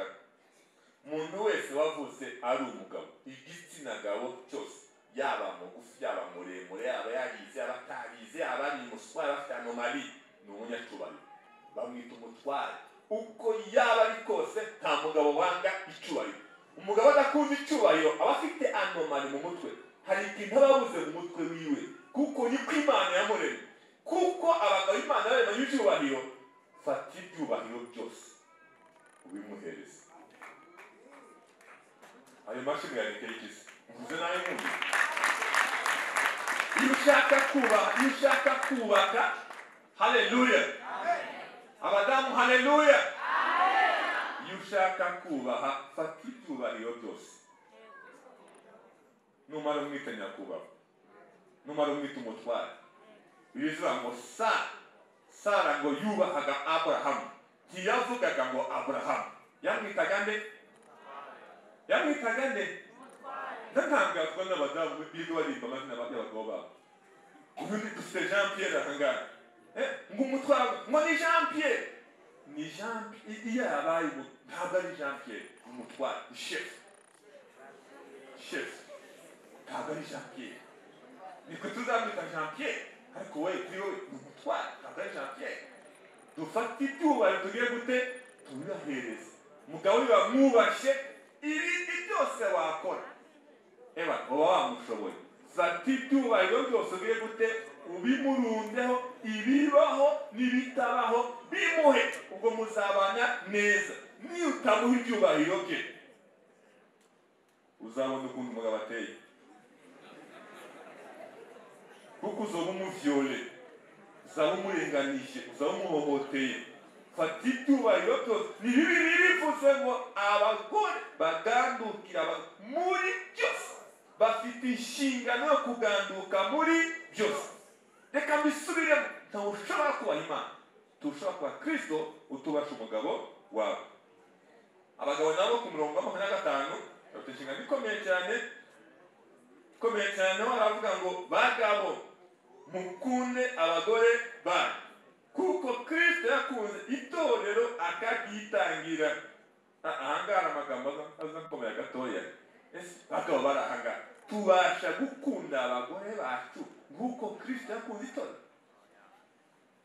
Umuntu wese wavutse ari umugabo, igitsina gabo cyose, yaba mugufi, yaba muremure, yaba yarize, yaba atarize, yaba ari umuswa, yaba afite anomali, ni umunyacubahiro, bamwita umutware. Uko yaba ari kose, nta mugabo wanga icyubahiro. Umugabo adakunda icyubahiro aba afite anomali mu mutwe, hari ikintu aba abuze mu mutwe wiwe, kuko niko Imana yamuremye. Kuko abagabo Imana yaremanye icyubahiro, fata ibyubahiro byose ubimuhereze. Ayo mashini yarekeye ikize mvuze nayo nkubi. Iyo ushaka kubaha, iyo ushaka kubaka, haleluya. Abadamu haleluya. Iyo ushaka kubaha, fata ibyubahiro byose. Numara umwita nyakubahwa, numara umwita umutware. Bivuga ngo Sara ngo yubahaga Aburahamu, ntiyavugaga ngo Aburahamu, yamwitaga nde? Yamwitaga nde? Ndatangazwa n'abadamu birirwa barimba amazina y'abagabo babo. Ubu dufite Jean Pierre aha ngaha, ngo umutware ngo ni Jean Pierre, ni Jean Pierre. Iyo yabaye ntabwo ari Jean Pierre, umutware ni chef, chef ntabwo ari Jean Pierre. Nitwe tuzamwita Jean Pierre, ariko we kuri wowe ni umutware, ntabwo ari Jean Pierre. Dufate ibyubahiro tugiye gute? Tubibahereze. Umugabo we bamwubashe, ibindi byose wakora eba uba wamushoboye. Fata ibyubahiro byose ugiye gute? Ubimurundeho, ibibaho n'ibitabaho bimuhe, ubwo muzabana neza. Niyo utamuha ibyubahiro bye, uzabona ukuntu umugabo ateye, kuko uzaba umuvyole, uzaba umurenganije, uzaba umuhohoteye. Fata ibyubahiro byose. Ni Bibiliya bivuze ngo abagore bagandukira muri byose, bafite inshingano yo kuganduka muri byose. Reka mbisubiremo, ntushobora kubaha Imana, ntushobora kuba Kristo utubasha umugabo wawe. Abagabo nabo ku murongo wa 25 bafite inshingano ikomeye cyane, ikomeye cyane. Baravuga ngo bagabo mukunde abagore banyu kuko Kristo yakunze itorero akaryitangira. Ahangaha amagambo aza akomeye gatoya. Ese bagabo bari ahangaha, tubasha gukunda abagore bacu nk'uko Kristo yakunze itorero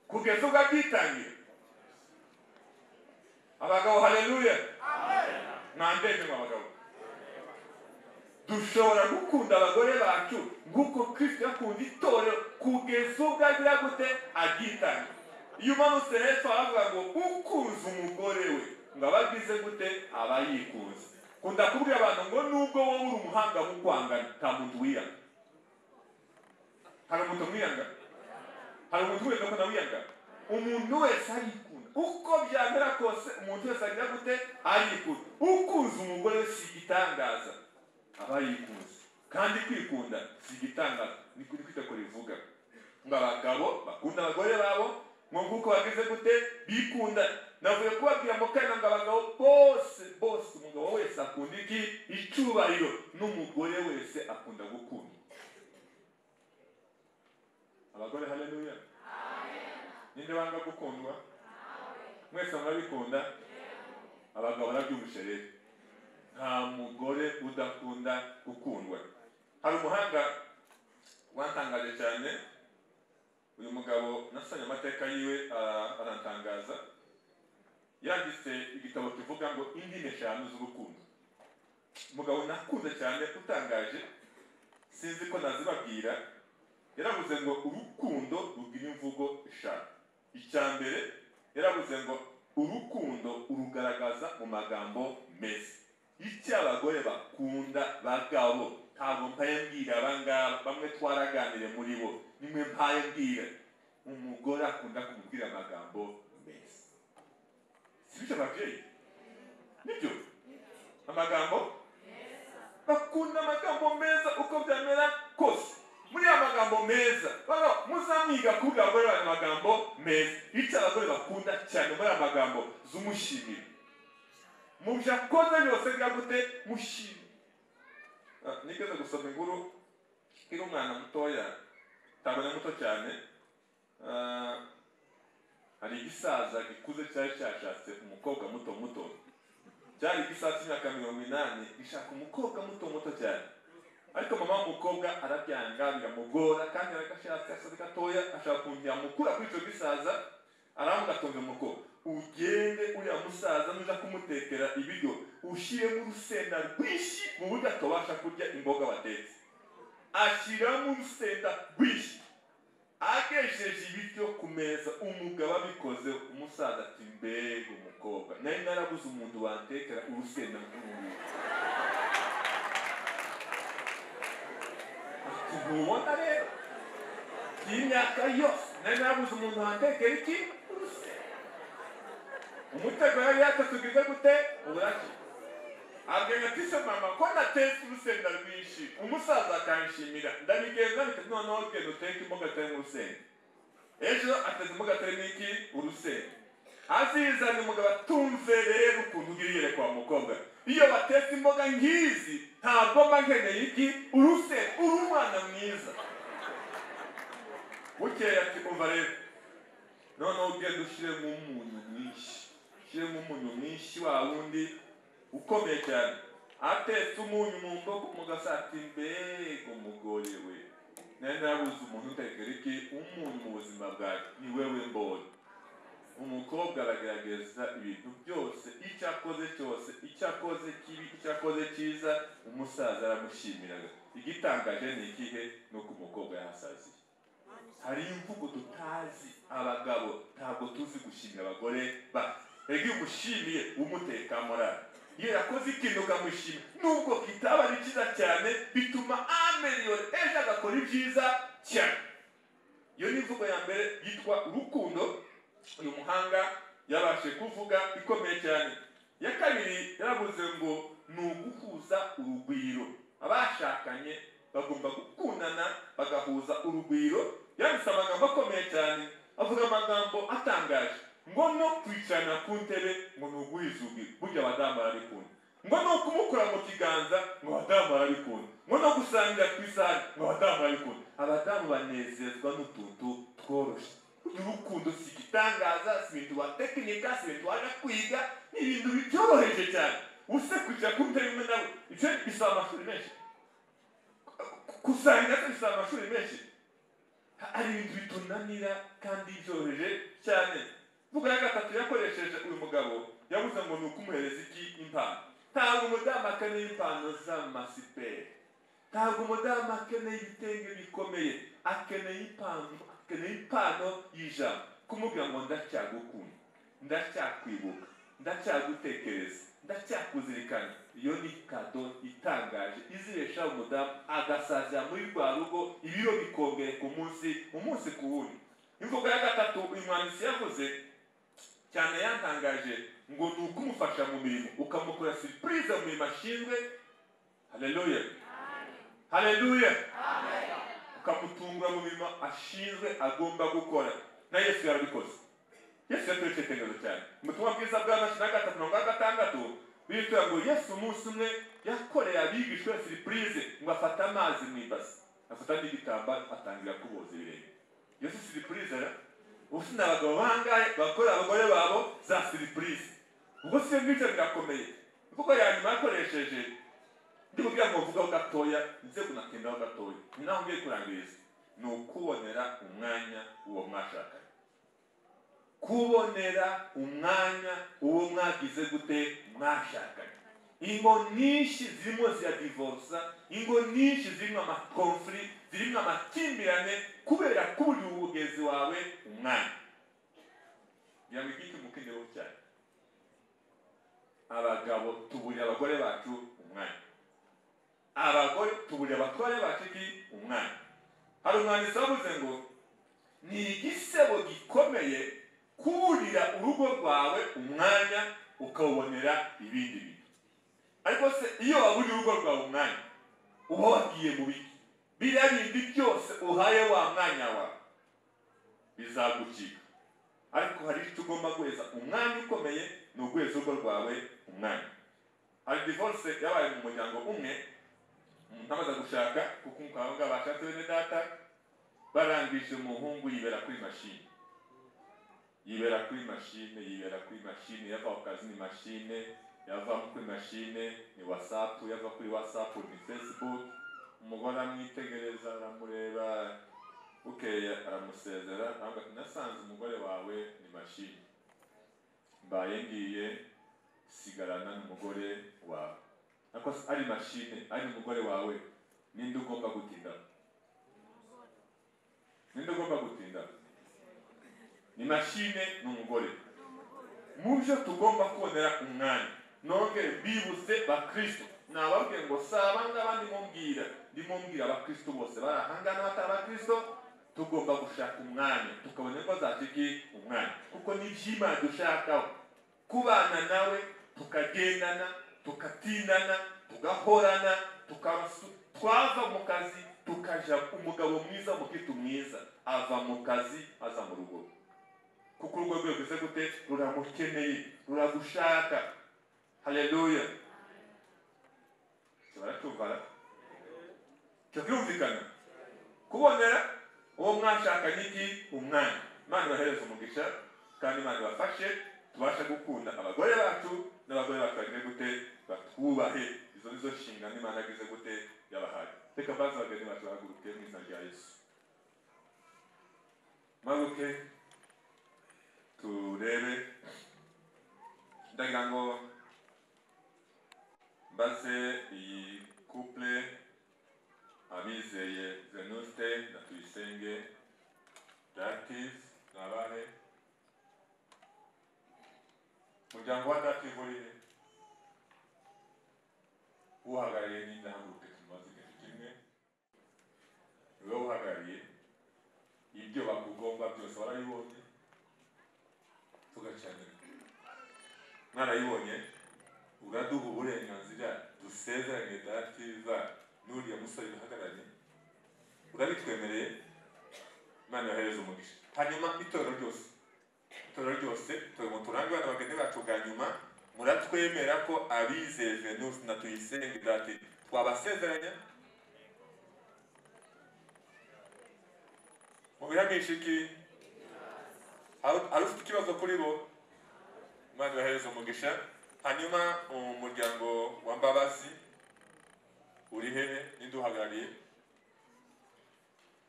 kugeza ubwo aryitangira? Abagabo haleluya, mwandeje mwa bagabo, dushobora gukunda abagore bacu nk'uko Kristo yakunze itorero kugeza ubwo agira gute? Aryitangira. Iyo umanutse hepfo aravuga ngo ukunze umugore we ngo aba agize gute? Aba yikunze. Kunda kubwira abantu ngo nubwo wowe uri umuhanga mu kwangana, nta muntu wiyanga. Hari umuntu mwiyanga? Hari umuntu wese ko nawiyanga? Umuntu wese arikunda. Uko byamera kose umuntu wese agira gute? Arikunda. Ukunze umugore we si igitangaza, aba yikunze. Kandi kwikunda si igitangaza, ni kuri kwita ko rivuga ngo abagabo bakunda abagore babo ngo kuko bagize gute? Bikunda. Navuye kubabwira mu kana ngo abagabo bose bose, umugabo wese akunda iki? Icyubahiro. N'umugore wese akunda gukunda. Abagore haleluya, ninde wanga gukundwa? Mwese murabikunda? Abagabo barabyumvishe rero, nta mugore udakunda gukundwa. Hari umuhanga wantangaje cyane, uyu mugabo nasomye amateka yiwe arantangaza. Yanditse igitabo kivuga ngo indimi eshanu z'urukundo. Umugabo nakunze cyane utangaje, sinzi ko nazibabwira. Yaravuze ngo urukundo rugira imvugo eshanu. Icya mbere yaravuze ngo urukundo urugaragaza mu magambo meza. Icyo abagore bakunda bagabo, ntabwo mpaye mbwira abangaba, bamwe twaraganire muri bo, nimwe mpaye mbwira. Umugore akunda kumubwira amagambo meza. Sibyo ababyeyi? Nibyo? Amagambo bakunda amagambo meza uko byamera kose. Muri aya magambo meza, muzamwiga kuvuga abagore bari amagambo meza. Icyo abagore bakunda cyane muri aya magambo zumushimira. Mu byo akoze byose bwa gute? Mushimire. Nigeze gusoma inkuru iri umwana mutoya, ntabwo ari muto cyane. Hari igisaza gikuze cyari cyashatse umukobwa muto muto. Cyari igisaza cy'imyaka 80 gishaka umukobwa muto muto cyane. Ariko mama w'umukobwa arabyanga biramugora, kandi aragashatse asaza gatoya, ashaka ukuntu yamukura kuri icyo gisaza. Aravuga atunze umukobwa, ugende uriya musaza nuja kumutekera ibiryo ushyiremo urusenda rwinshi mu buryo atabasha kurya imboga watetse. Ashyiramo urusenda rwinshi. Agejeje ibiryo ku meza, umugabo abikoze, umusaza ati mbega umukobwa, nari narabuze umuntu wantekera urusenda nk'uru. Ati ntubona rero imyaka yose nari narabuze umuntu wantekera iki? Urusenda. Umutego yari yatatugize gute? Uburaki. Abwira ati se mama ko natetse urusenda rwinshi, umusaza akanshimira, ndabigenza bite? Noneho genda uteke imboga atarimo urusenda. Ejo ateze imboga atarimo iki? Urusenda. Azizana umugabo atumve rero ukuntu ugira iyerekwa mukobwa. Iyo batetse imboga nkizi ntabwo mba nkeneye iki? Urusenda. Uri umwana mwiza. Bukeye ati umva rero, noneho ugenda ushyiremo umunyu mwinshi, ushyiremo umunyu mwinshi wa wundi ukomeye cyane. Atetse umunyu mu mboga, umugabo ati mbega umugore we, nari narabuze umuntu utekera iki umunyu mu buzima bwawe, ni wewe mbonye. Umukobwa aragerageza ibintu byose, icyo akoze cyose, icyo akoze kibi, icyo akoze cyiza, umusaza aramushimiraga. Igitangaje ni ikihe? Ni uko umukobwa yahasaziye. Hari imvugo tutazi abagabo, ntabwo tuzi gushimira abagore bacu. Rega iyo umushimiye umuteka morale, iyo yakoze ikintu ukamushima nubwo kitaba ari cyiza cyane, bituma ameliyore ejo agakora ibyiza cyane. Iyo ni imvugo ya mbere yitwa urukundo. Uyu muhanga yabashe kuvuga ikomeye cyane. Ya kabiri yaravuze ngo ni uguhuza urugwiro. Abashakanye bagomba gukundana bagahuza urugwiro. Yanditse amagambo akomeye cyane, avuga amagambo atangaje ngo no kwicarana ku ntebe ngo ni uguhuza urugwiro. Burya abadamu barabikunda. Ngo no kumukora mu kiganza ngo abadamu barabikunda. Ngo no gusangira ku isahani ngo abadamu barabikunda. Abadamu banezezwa n'utuntu tworoshye. Urukundo si igitangaza, si ibintu watekinika, si ibintu waje kwiga, ni ibintu byoroheje cyane. Use kwicara ku ntebe imwe nawe, ibyo bisaba amashuri menshi. Gusangira bisaba amashuri menshi. Hari ibintu bitunanira kandi byoroheje cyane. Mvugo ya gatatu yakoresheje uyu mugabo yavuze ngo ni ukumuhereza iki? Impano. Ntabwo umudamu akeneye impano z'amasiperi, ntabwo umudamu akeneye ibitenge bikomeye, akeneye impano, akeneye impano y'ijambo. Kumubwira ngo ndacyagukunda, ndacyakwibuka, ndacyagutekereza, ndacyakuzirikana. Iyo ni kado itangaje izibesha umudamu agasazira muri rwa rugo, ibiro bikongereka umunsi ku wundi. Imvugo ya gatatu uyu mwanditsi yavuze cyane yantangaje ngo ni ukumufasha mu mirimo, ukamukora surprise mu mirimo ashinzwe. Haleluya, haleluya. Ukamutungura mu mirimo ashinzwe agomba gukora. Na Yesu yarabikoze. Yesu yatweretse itegerezo cyane. Mu butumwa bwiza bwa 23:6 biritwa ngo Yesu umunsi umwe yakoreye abigishwa surprise ngo afate amazi mu ibasi, afata n'igitambaro atangira kuboza ibirenge. Yesu surprise ra ubu ni abagabo bangahe bakora abagore babo za surprise? Ubwo si ngicyo birakomeye. Kuko ya nyuma yakoresheje ndi kugira ngo mvugaho gatoya, nze kunatindaho gatoya, ni naho ngiye kurangiriza, ni ukubonera umwanya uwo mwashakanye. Kubonera umwanya uwo mwagize gute? Mwashakanye. Ingo nyinshi zirimo ziradivorsa, ingo nyinshi zirimo amakonfli, zirimo amakimbirane kubera kuburira umugezi wawe umwanya. Yamigiki mukindeho cyane. Abagabo tuburira abagore bacu umwanya. Abagore tuburira abatware bacu iki? Umwanya. Hari umwanditsi wavuze ngo ni igisebo gikomeye kuburira urugo rwawe umwanya ukawubonera ibindi bintu. Ariko se iyo waburiye urugo rwawe umwanya, uba wagiye mu biki? Biriya bindi byose uhaye wa mwanya wawe bizagucika. Ariko hari icyo ugomba guheza umwanya ukomeye, ni uguheza urugo rwawe umwanya. Hari divorce yabaye mu muryango umwe, umuntu amaze gushaka, kuko umukobwa bashatse bene data, barangije umuhungu yibera kuri mashine. Yibera kuri mashine, yibera kuri mashine, yava ku kazi ni mashine, yava kuri mashine ni WhatsApp, yava kuri WhatsApp ni Facebook. Umugore amwitegereza aramureba, bukeye aramusezera, aravuga ati nasanze umugore wawe ni mashine, mbaye ngiye sigarana n'umugore wawe. Ariko ari mashine ari umugore wawe, ninde ugomba gutinda? Ninde ugomba gutinda? Ni mashine n'umugore. Mu byo tugomba kubonera umwanya, nongere bibutse bakristo, nababwiye ngo saba ngaba ndimubwira, ndimubwira abakristo bose bari ahangana batari abakristo, tugomba gushaka umwanya tukabona ingo zacu iki? Umwanya. Kuko ni iby'Imana dushakaho, kubana nawe, tukagendana, tukatindana, tugahorana, twava mu kazi tukaja. Umugabo mwiza, umukristo mwiza ava mu kazi aza mu rugo, kuko urugo rwe rwize gute? Ruramukeneye, ruragushaka. Haleluya. Baratumva cyo byumvikana kubonera uwo mwashakanye iki? Umwanya. Imana ibahereze umugisha kandi Imana ibafashe tubashe gukunda abagore bacu n'abagore bacu bagire gute? Batwubahe. Izo nizo nshingano Imana yagize gute? Yabahaye. Reka baze abageni bacu bahaguruke mu izina rya Yesu. Maguke turebe, ndagira ngo mbaze iyi couple abizeye Venuste na Tuyisenge Dative nabahe umuryango wa Dative uri he? Uhagarariye ninde? Haguruke tumaze ikintu kimwe. Niwe uhagarariye ibyo bakugomba byose warabibonye, tugacana. Mwarayibonye? Uraduha uburenganzira dusezeranye Dativa n'uriya musore duhagararanye? Urabitwemereye? Imana yohereze umugisha. Hanyuma itorero ryose, itorero ryose, itorero muturange abana bagende bacu bwa nyuma, muratwemera ko abizeye Venuste na Tuyisenge Dativa twabasezeranya? Mubihamisha iki? Hari ufite ikibazo kuri bo? Imana yohereze umugisha. Hanyuma umuryango wa Mbabazi uri hehe? Ninde uhagarariye?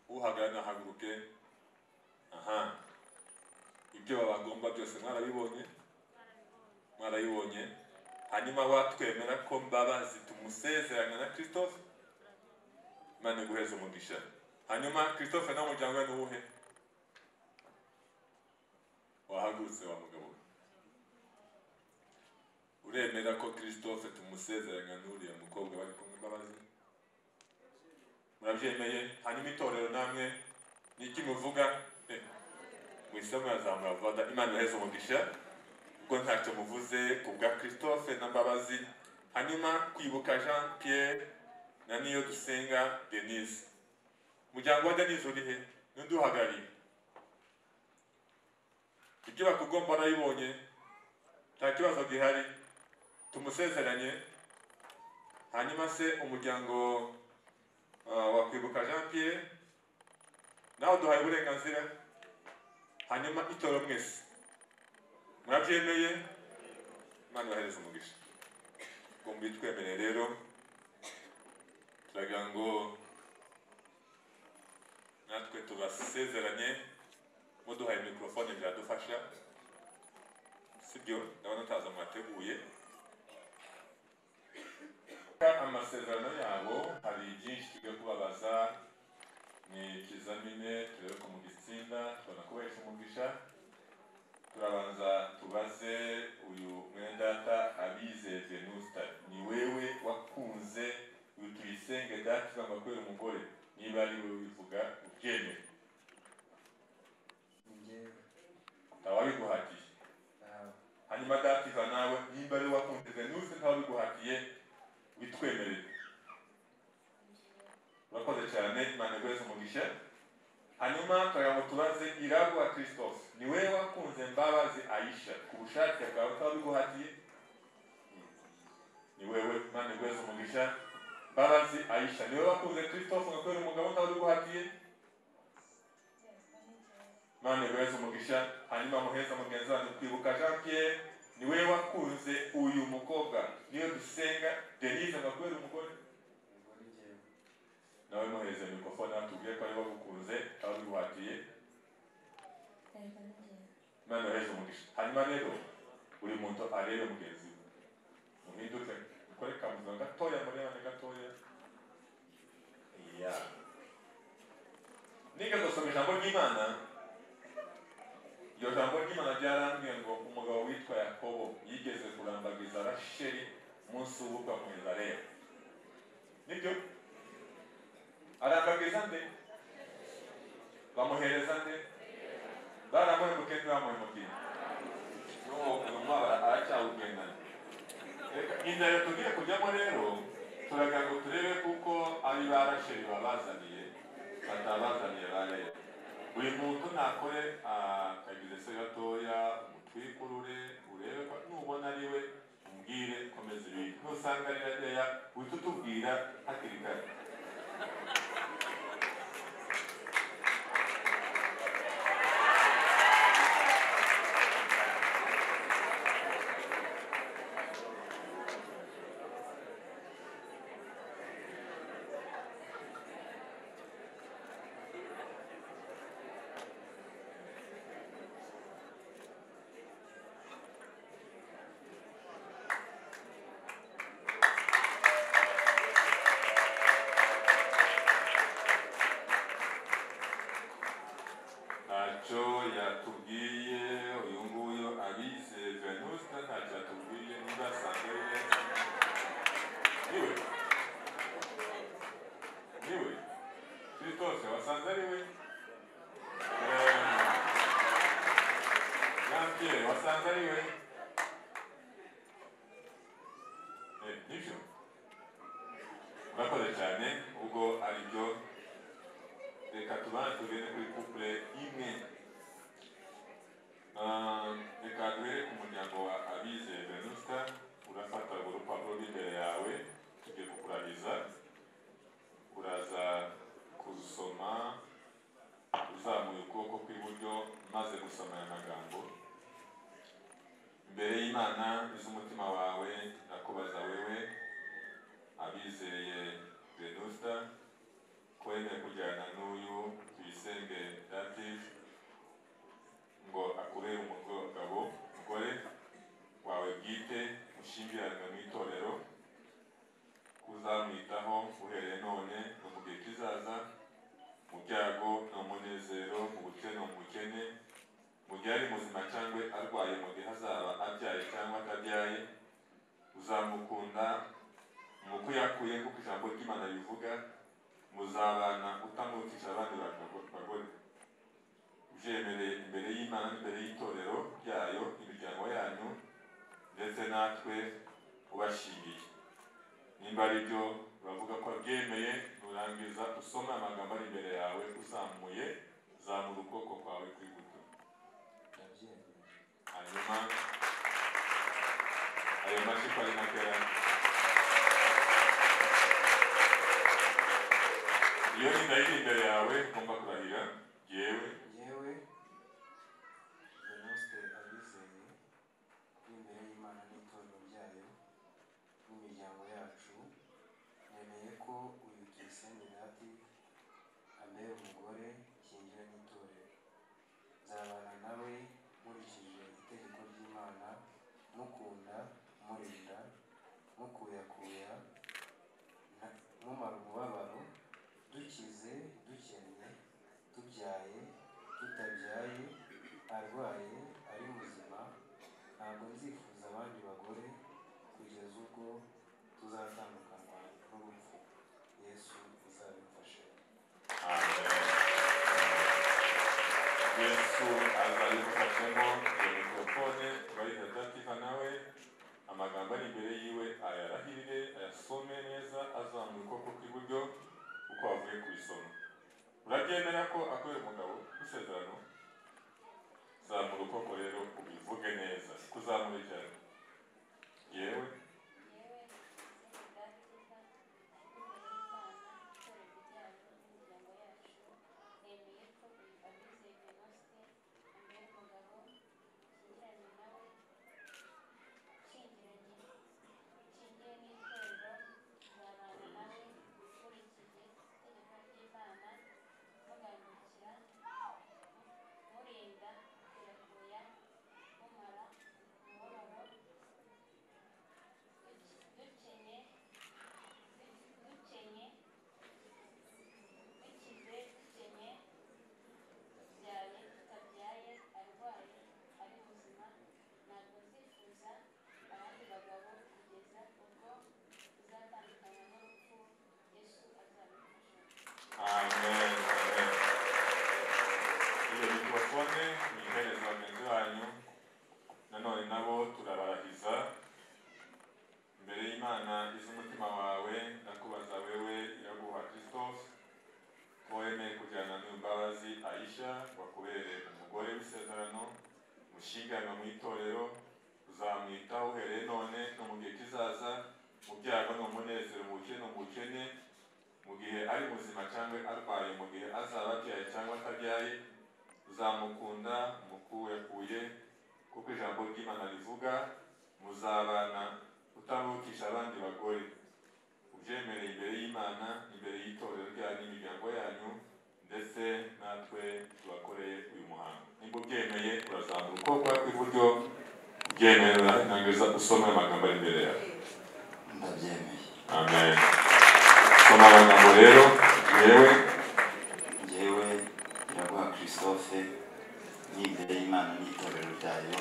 Uhagarariye nahaguruke. Aha, ibyo babagomba byose mwarabibonye, mwarabibonye. Hanyuma watwemera ko Mbabazi tumusezeranya na Christophe? Imana iguheze umugisha. Hanyuma Christophe na umuryango we nuwuhe? Wahagurutse wa mugabo we. Uremera ko Christophe tumusezeranya n'uriya mukobwa bari kumwe Mbabazi? Murabyemeye? Hanyuma itorero namwe niki muvuga? Mwisemo yazamura vuba. Imana iheze umugisha ubwo ntacyo muvuze ku bwa Christophe na Mbabazi. Hanyuma kwibuka Jean Pierre na Niyo Dusenga Denise. Umuryango wa Denise uri he? N'undi uhagarariye? Ibyo bakugomba narabibonye, nta kibazo gihari, tumusezeranye. Hanyuma se umuryango wa kwibuka Jean Pierre nawe duhaye uburenganzira. Hanyuma itorero mwese murabyemeye? Imana ibahereze umugisha. Ubwo mbitwemereye rero, turagira ngo natwe tubasezeranye. Muduhaye mikrofone byadufasha, sibyo? Ndabona utaza mwateguye amasezerano yabo. Hari byinshi tugiye kubabaza, ni ikizamini turebe ko mugitsinda, tubona kubahesha umugisha. Turabanza tubaze uyu mwendata Abizeye Venuste, ni wewe wakunze uyu Tuyisenge Dativa ngo akubere umugore? Niba ari wewe ubivuga ubyemere. Ntawabiguhatiye. Hanyuma Dativa nawe nimba ari wakunze Venuste ntawabiguhatiye, witwemerere. Urakoze cyane, Imana iguheze umugisha. Hanyuma turagira ngo tubaze Iragwa Christophe, ni wewe wakunze Mbabazi Aisha ku bushake bwawe utabiguhatiye? Ni wewe. Imana iguheze umugisha. Mbabazi Aisha, ni wewe wakunze Christophe ngo akubere umugabo utabiguhatiye? Imana iguheze umugisha. Hanyuma muheza mugenzi wanyu kwibuka Jean Pierre, ni wewe wakunze uyu mukobwa Niyo Dusenga Denise ngo akubere umugore? Nawe muhereze mikrofone atubwiye ko ari wagukunze abiguhatiye. Imana yohereze umugisha. Hanyuma rero buri muntu arebe mugenzi we, muhinduke mukore kamuzo gatoya, murebane gatoya. Ya niga gusoma ijambo ry'Imana, iryo jambo ry'Imana ryarambwiye ngo umugabo witwa Yakobo yigeze kurambagiza Rasheli umunsi w'ubukwe amuhereza Leya. Nibyo? Arambagiza nde? Bamuhereza nde? Baramuhemukiye ntibamuhemukiye? N'uwo uyu mwabara aracyawugendana. Inzira tugiye kujyamo rero, turagira ngo turebe kuko ari ba Rasheli babazaniye, batabazaniye ba Leya. Buri muntu nakore akagize se gatoya, umutwikurure, urebe ko nubona ari we umbwire, komeza ibindi. Nusanga ari Leya uhite utubwira hakiri kare. Ntacyo yatubwiye uyu nguyu Abize Venuste, ntacyo yatubwiye. Niba asanzwe ari neza, niwe niwe Christophe wasanze ari we? Jean Pierre wasanze ari we? Murakoze cyane. Ubwo aribyo, reka tubanze tugende kuri couple imwe. Reka duhere ku muryango wa Abizeye Venusta. Urafata urwo rupapuro rw'imbere yawe, tugiye kukurahiza. Uraza kuzusoma uzamuye ukuboko kw'iburyo maze gusoma aya magambo: imbere y'Imana iz'umutima wawe, ndakubaza wewe Abizeye Venusta, ko wemeye kujyana n'uyu Tuyisenge Dative ngo akubere umugabo, umugore wawe bwite, mushyingiranwe mu itorero, kuzamwitaho uhereye none no mu gihe kizaza, mu byago no mu munezero, mu bukene no mu bukene, mu gihe ari muzima cyangwa arwaye, mu gihe azaba abyaye cyangwa atabyaye, uzamukunda mu kuyakuye nk'uko ijambo ry'Imana rivuga, muzabana utamurutisha abandi bagore, ubyemereye imbere y'Imana n'imbere y'itorero ryayo, imiryango yanyu ndetse natwe ubashingiye. Nimba ari byo, uravuga ko abyemeye. Nurangiza usome amagambo ari imbere yawe uzamuye, zamura ukuboko kwawe kw'iburyo. Hanyuma ayo mashyi ko ari makeya. Iyo ni ndahiro imbere yawe ugomba kurahira. Yewe Yewe Venuste Abizeye, n'imbere y'Imana n'itorero ryayo n'imiryango yacu, nemeye ko uyu Tuyisenge Dative ambera umugore nshyingiwe n'itorero. Nzabana nawe nkurikije itegeko ry'Imana, mukunda, murinda, mukuyakuya, mumara umubabaro, dukize, dukennye, tubyaye, tutabyaye, arwaye, ari muzima. Ntabwo nzifuza abandi bagore kugeza ubwo tuzatandukanywa n'urupfu. Yesu uzabimfashe. Yesu azabigufashemo. Iyo mikorofone turayiha Dativa, nawe amagambo ari imbere yiwe ayarahirire, ayasome neza azamuye ukuboko kw'iburyo uko wavuye kubisoma. Urabyemera ko akubera umugabo w'isezerano? Zamura ukuboko rero ubivuge neza, kuzamura cyane. Yewe Amen. Amen. Iyo mikorofone muyihereza bagenzi banyu. Nanone nabo turabarahiza imbere y'Imana iz'umutima wawe, ndakubaza wewe Iraguha Christophe, ko wemeye kujyana n'uyu Mbabazi Aisha ngo akubere umugore w'isezerano, mushyingiranwa mu itorero, uzamwitaho uhereye none no mu gihe kizaza, mu byago no mu munezero, mu bukene no mu bukene, mu gihe ari muzima cyangwa arwaye, mu gihe azaba abyaye cyangwa atabyaye, uzamukunda umukuyakuye kuko ijambo ry'Imana rivuga, muzabana utamurutisha abandi bagore, ubyemereye imbere y'Imana, imbere y'itorero ryanyu n'imiryango yanyu ndetse natwe tubakoreye uyu muhango. Nimba ubyemeye, urazamura ukuboko kw'iburyo ubyemeye, urangiza usome amagambo ari imbere yawe. Ndabyemeye. Amen. Soma amagambo rero. Yewe Njyewe Iraguha Christophe, n'imbere y'Imana n'itorero ryayo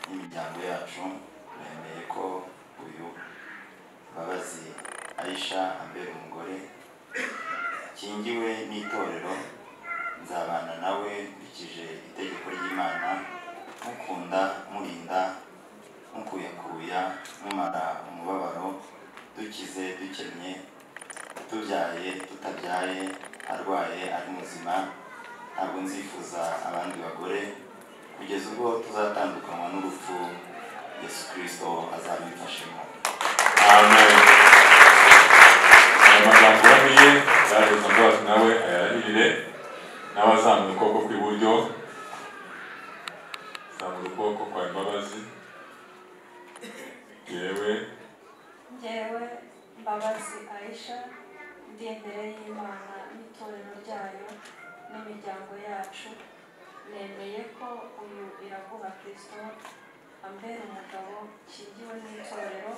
n'imiryango yacu, nemeye ko uyu Mbabazi Aisha ambera umugore kingiwe n'itorero. Nzabana nawe nkurikije itegeko ry'Imana, mukunda, murinda, mukuyakuya, mumara umubabaro, dukize, dukennye, abyaye, arwaye, ari muzima, ntabwo nzifuza abandi bagore kugeza ubwo tuzatandukanywa n'urupfu Yesu Kristo azabimfashemo. Amen. Aya magambo urahiye yaraheza Mbabazi nawe ayarahirire, nawe azamura ukuboko kw'iburyo, zamura ukuboko kwa Mbabazi. Njyewe Mbabazi Aisha, ndi imbere y'Imana n'itorero ryayo n'imiryango yacu, nemeye ko uyu Iraguha Christophe ambera umugabo nshingiwe n'itorero,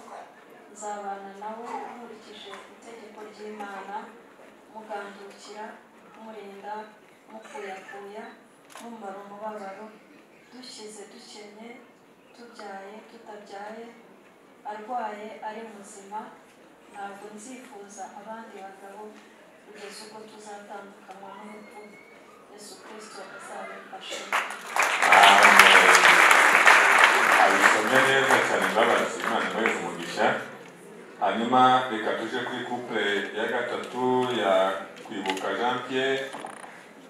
nzabana nawe nkurikije itegeko ry'Imana, mugandukira, murinda, mukuyakuya, mumara umubabaro, dushyize dukennye, tubyaye tutabyaye, arwaye ari muzima, ntabwo nzifuza abandi bagabo kugeza ubwo tuzatandukanywa n'urupfu Yesu Kristo azabimfashe. Amen. Abisomye neza cyane Mbabazi, Imana imuhe umugisha. Hanyuma reka tuje kuri couple ya gatatu ya Kwibuka Jean Pierre.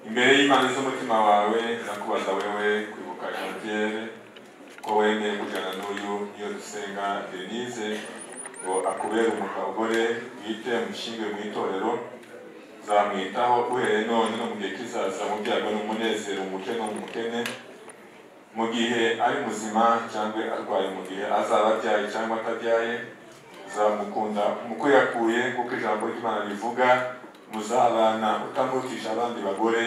Imbere y'Imana z'umutima wawe ndakubaza wewe Kwibuka Jean Pierre ko wemeye kujyana n'uyu Niyodusenga Denise ngo akubere umugore bwite, mushinge mu itorero, zamwitaho uhereye none no mu gihe kizaza, mu byago n'umunezero, mu bukene no mu bukene, mu gihe ari muzima cyangwa arwaye, mu gihe azaba abyaye cyangwa atabyaye, zamukunda mukuyakuye kuko ijambo ry'Imana rivuga, muzabana utamurutisha abandi bagore,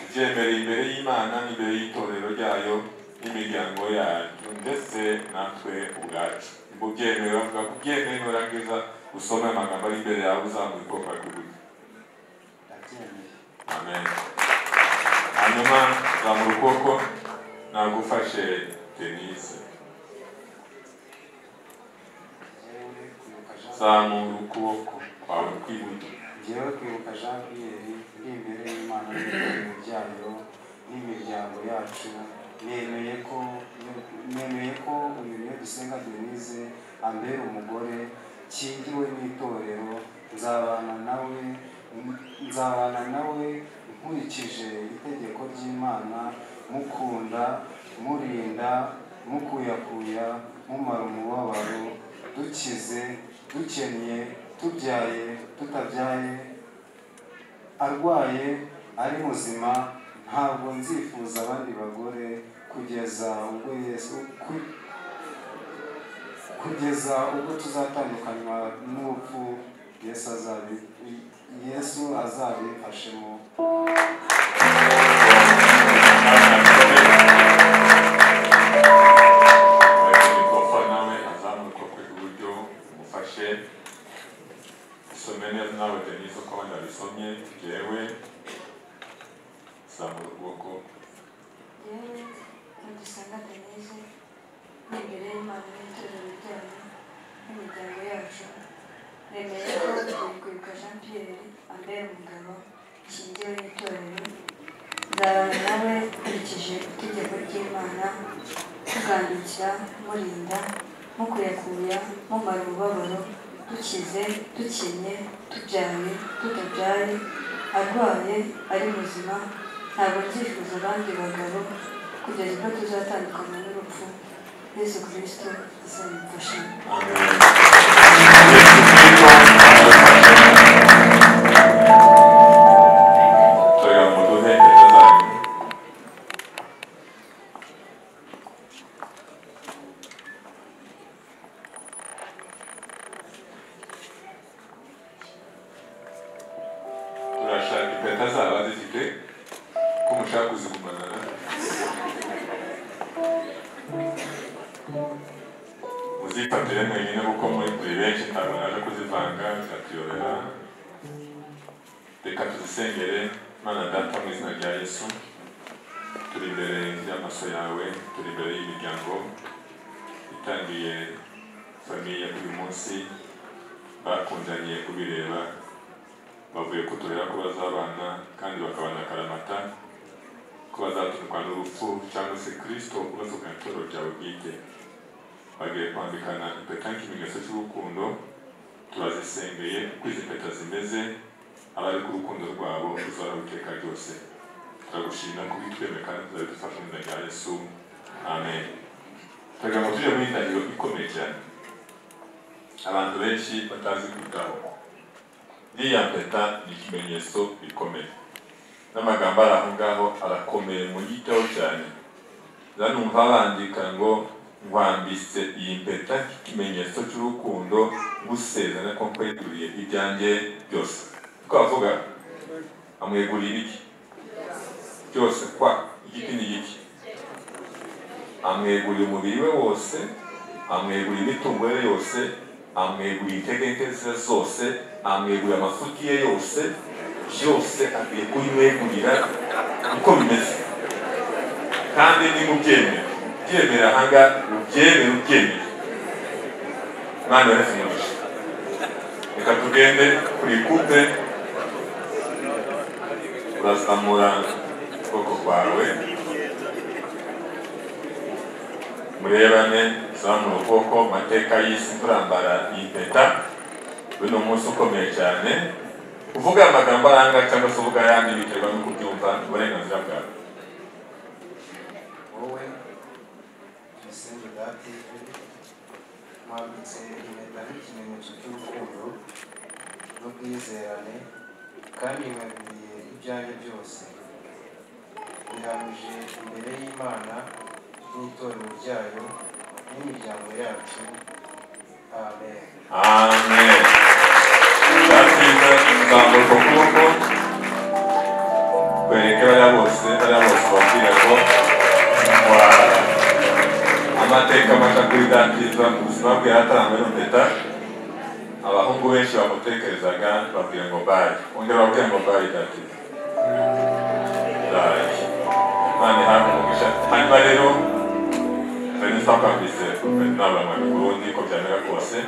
ubyemereye imbere y'Imana n'imbere y'itorero ryayo n'imiryango yacu ndetse natwe ubwacu. Mubyemeye, bavuga kubyemeye, nurangiza usome amagambo ari imbere yawe uzamuye ukuboko kw'iburyo. Amen. Hanyuma zamura ukuboko nagufashe Denise. Zamura ukuboko kwawe kw'iburyo. Njyewe Kwibuka Jean Pierre, ndi imbere y'Imana n'itorero ryayo n'imiryango yacu, nemeye ko uyu Niyodusenga Denise ambera umugore nshingiwe n'itorero, nzabana nawe nkurikije itegeko ry'Imana, mukunda, murinda, mukuyakuya, mumara umubabaro, dukize, dukennye, tubyaye, tutabyaye, arwaye, ari muzima, ntabwo nzifuza abandi bagore kugeza ubwo Yesu kugeza ubwo tuzatandukanywa n'urupfu Yesu azabimfashemo. Mikrofone nawe azamura ukuboko kw'iburyo umufashe, usome neza nawe Denise uko abandi babisomye. Njyewe, zamura ukuboko. Njyewe Niyodusenga Denise, ndi imbere y'Imana n'itorero ryayo n'imiryango yacu, nemeye ko Kwibuka Jean Pierre ambera umugabo nshingiwe n'itorero, nzabana nawe nkurikije itegeko ry'Imana, mugandukira, murinda, mukuyakuya, mumara umubabaro, dukize, dukennye, tubyaye, tutabyaye, arwaye, ari muzima, ntabwo nzifuza abandi bagabo kugeza ubwo tuzatandukanywa n'urupfu Yesu Kristo azabimfashe. Turega muduhe impeta zanyu. Turashaka impeta zaba zifite ko mushaka kuzigumana. Muzifatire mwenyine kuko muri benshi ntabwo naje kuzivanga biratuyobera. Reka tuzisengere. Mana Data, mu izina rya Yesu, turi imbere y'amaso yawe, turi imbere y'imiryango itangiye famiye uyu munsi, bakundanye kubireba, bavuye kutureba ko bazabana kandi bakabana akaramata, ko bazaturukwa n'urupfu cyangwa se Kristo ubazukana itorero ryawe bwite. Bagiye kwambikana impeta nk'ikimenyetso cy'urukundo, turazisengeye uko izi mpeta zimeze. Abari ku rukundo rwabo ruzahora iteka ryose. Turagushimira kubitwemera kandi tuzabidufasha mu izina rya Yesu. Amen. Turagira ngo tujye muri indahiro ikomeye cyane abantu benshi batazi kwitaho. Iriya mpeta ni ikimenyetso gikomeye, n'amagambo ari aho ngaho arakomeye, muyiteho cyane. Zanumva bandika ngo nkwambitse iyi mpeta nk'ikimenyetso cy'urukundo, ngusezeranya ko nkweguriye ibyanjye byose. Uko bavuga amweguriye ibiki byose, kwa igiti n'igiki, amweguriye umubiri we wose, amweguriye imitungo ye yose, amweguriye intege nke ze zose, amweguriye amafuti ye yose, byose akwiye kubimwegurira uko bimeze. Kandi niba ubyemera, ubyemera ahanga, ubyemere ubyemere. Imana ibahe umugisha. Reka tugende kuri couple, urazamura ukuboko kwawe murebane, zamura ukuboko. Mu mateka y'isi turambara iyi mpeta. Uyu ni umunsi ukomeye cyane. Uvuga amagambo aranga cyangwa se uvuga ayandi biterwa n'uko ubyumva, uburenganzira bwawe. Wowe Tuyisenge Dative, mwambitse impeta nk'ikimenyetso cy'urukundo n'ubwizerane, kandi nkweguriye ibyanjye byose. Bihamije imbere y'Imana n'itorero ryayo n'imiryango yacu. Amen. Amen. Dative, zamura uko kuboko kwereke bariya bose, bariya bose babwira ko amateka mashya kuri Dative mu buzima bwe yaratangwe n'impeta. Abahungu benshi bamutekerezaga babwira ngo bayi, undi babwira ngo bayi Dative, bayi. Imana ihabwe umugisha. Hanyuma rero Vanessa kwambitse n'abamwambika urundi uko byamera kose,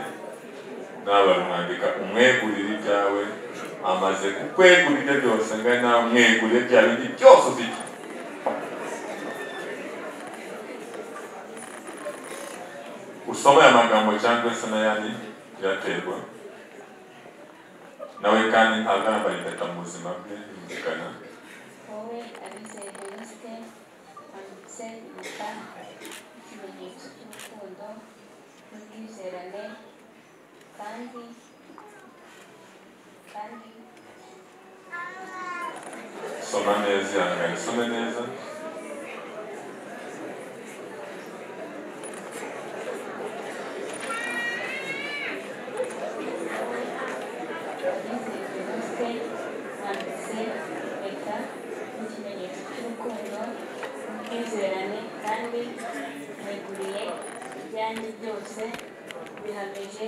n'abamwambika umwegurire ibyawe. Amaze kukwegurira ibyo byose, ngahe nawe umwegurire bya bindi byose ufite. Usoma aya magambo cyangwa se n'ayandi biraterwa nawe, kandi ntabwo arambaye impeta mu buzima bwe yumvikana. Wowe Abizeye Venuste, wambitse impeta nk'ikimenyetso cy'urukundo n'ubwizerane, kandi Soma neza, ihangane usome neza. Abizeye Venuste, wambitse impeta nk'ikimenyetso cy'urukundo n'ubwizerane, kandi nkweguriye ibyanjye byose, bihamije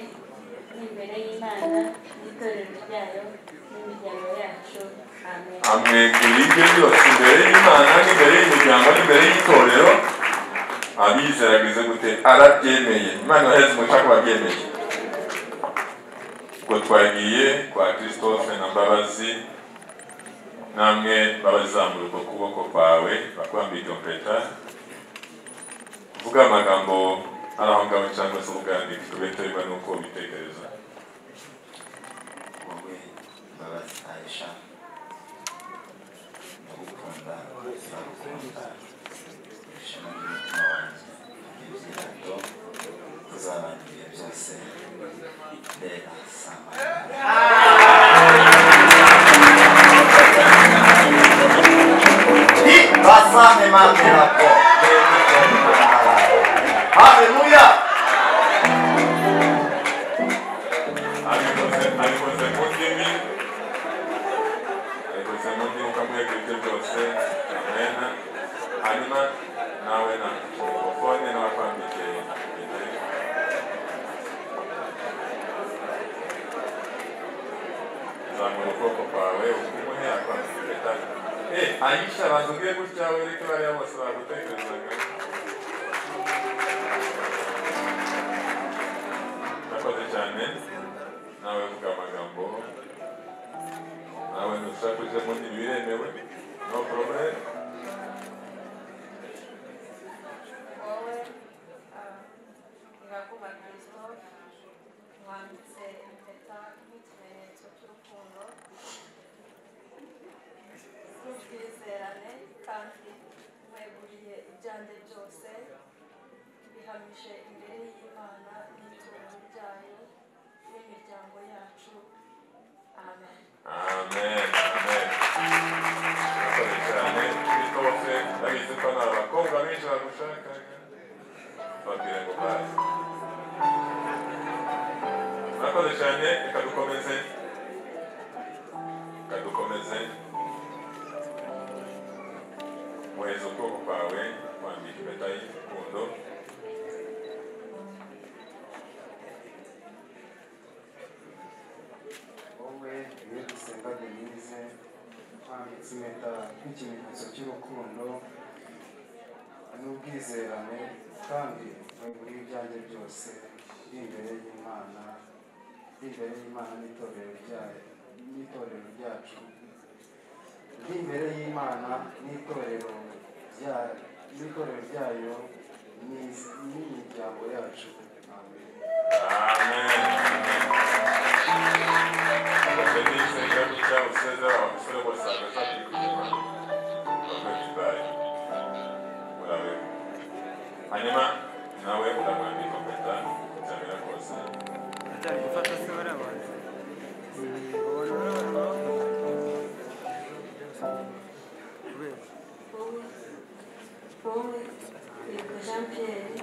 n'imbere y'Imana n'itorero ryayo n'imiryango yacu. Amen. Amweguriye ibyo byose imbere y'Imana n'imbere y'imiryango n'imbere y'itorero. Abizera agize gute? Arabyemeye. Imana ibaheze umugisha ko babyemeye. Ubwo twagiye kwa Christophe na Mbabazi, namwe Mbabazi zamura uko kuboko kwawe bakwambika iyo mpeta. Uvuga amagambo ari aho ngaho cyangwa se uvuga ayandi biterwa n'uko ubitekereza. Wowe Mbabazi Aisha, ndagukunda, ndagukunda ishema ry'umutima wanjye, ibyirato tuzabana ibihe byose. Bera sama. Basame mandelako. Haleluya. Abikoze mu ndimi, abikoze mu ndimi ukamwegura ibyo byose. Amen. Hanyuma nawe na mikrofone n'abakwambike impeta. Zamura ukuboko kwawe ukumuhe akwambika impeta. Aisha, banza ubwire gutya wereke bariya bose bagutekerezaga. Urakoze cyane. Nawe vuga amagambo, nawe ntushaka uje mu ndimi biremewe, no problem. Wowe Iraguha Christophe, wambitse impeta nk'ikimenyetso cy'urukundo kandi nkweguriye ibyanjye byose, bihamije imbere y'Imana n'itorero ryayo n'imiryango yacu. Amen. Amen. Amen. Murakoze cyane. Christophe, ndabizi ko nta bakobwa benshi bagushakaga, babwire ngo baze. Murakoze cyane. Reka dukomeze, reka dukomeze. Muheza ukuboko kwawe, kwambika impeta y'urukundo. Wowe Niyodusenga Denise, wambitse impeta nk'ikimenyetso cy'urukundo n'ubwizerane, kandi weguriye ibyanjye byose ndi imbere y'Imana, ndi imbere y'Imana n'itorero ryayo, n'itorero ryacu, ndi imbere y'Imana n'itorero rya n'itorero ryayo n'imiryango yacu. Amen. Amen. Denise, ngaruka usezera abasore bose bagashaka kujya babaye urabe, hanyuma nawe uramwambika impeta cyane rwose. Atari gufata se bariya bantu kubera Wowe Kwibuka Jean Pierre,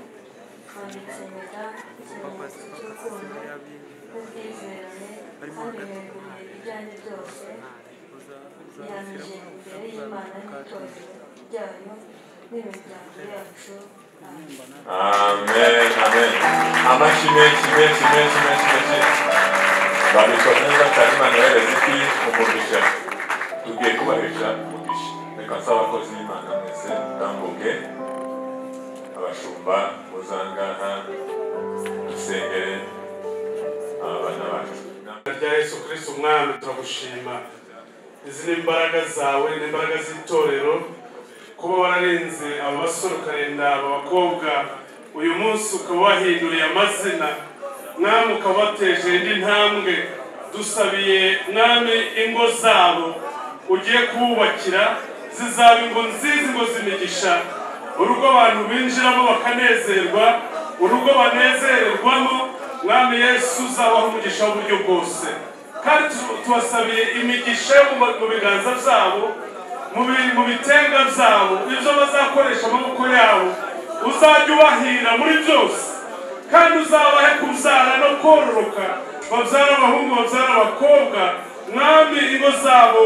wambitse impeta nk'ikimenyetso cy'urukundo n'ubwizerane, kandi nkweguriye ibyanjye byose, bihamije imbere y'Imana n'itorero ryayo n'imiryango yacu. Amen. Amen. Amashyi menshi menshi menshi menshi menshi. Babikoze neza cyane. Imana ibahereze iki? Umugisha. Tugiye kubahesha umugisha. Reka nsaba abakozi b'Imana mwese mutambuke, abashumba muzangaha dusengere abana bacu. Rya Yesu Kristo Umwami, turagushima. Izi ni imbaraga zawe n'imbaraga z'itorero, kuba wararinze aba basore, ukarinda aba bakobwa, uyu munsi ukaba wahinduriye amazina, Mwami, ukaba wateje indi ntambwe. Dusabiye, Mwami, ingo zabo ugiye kububakira zizaba ingo nziza, ingo z'imigisha, urugo abantu binjiramo bakanezerwa, urugo banezererwamo. Mwami Yesu, uzabaho umugisha w'uburyo bwose, kandi tubasabiye imigisha yo mu biganza byabo, mu bitenga byabo, ibyo bazakoresha amaboko yabo, uzajya ubahira muri byose, kandi uzabahe kubyara no kororoka, babyara abahungu, babyara abakobwa. Mwami, ingo zabo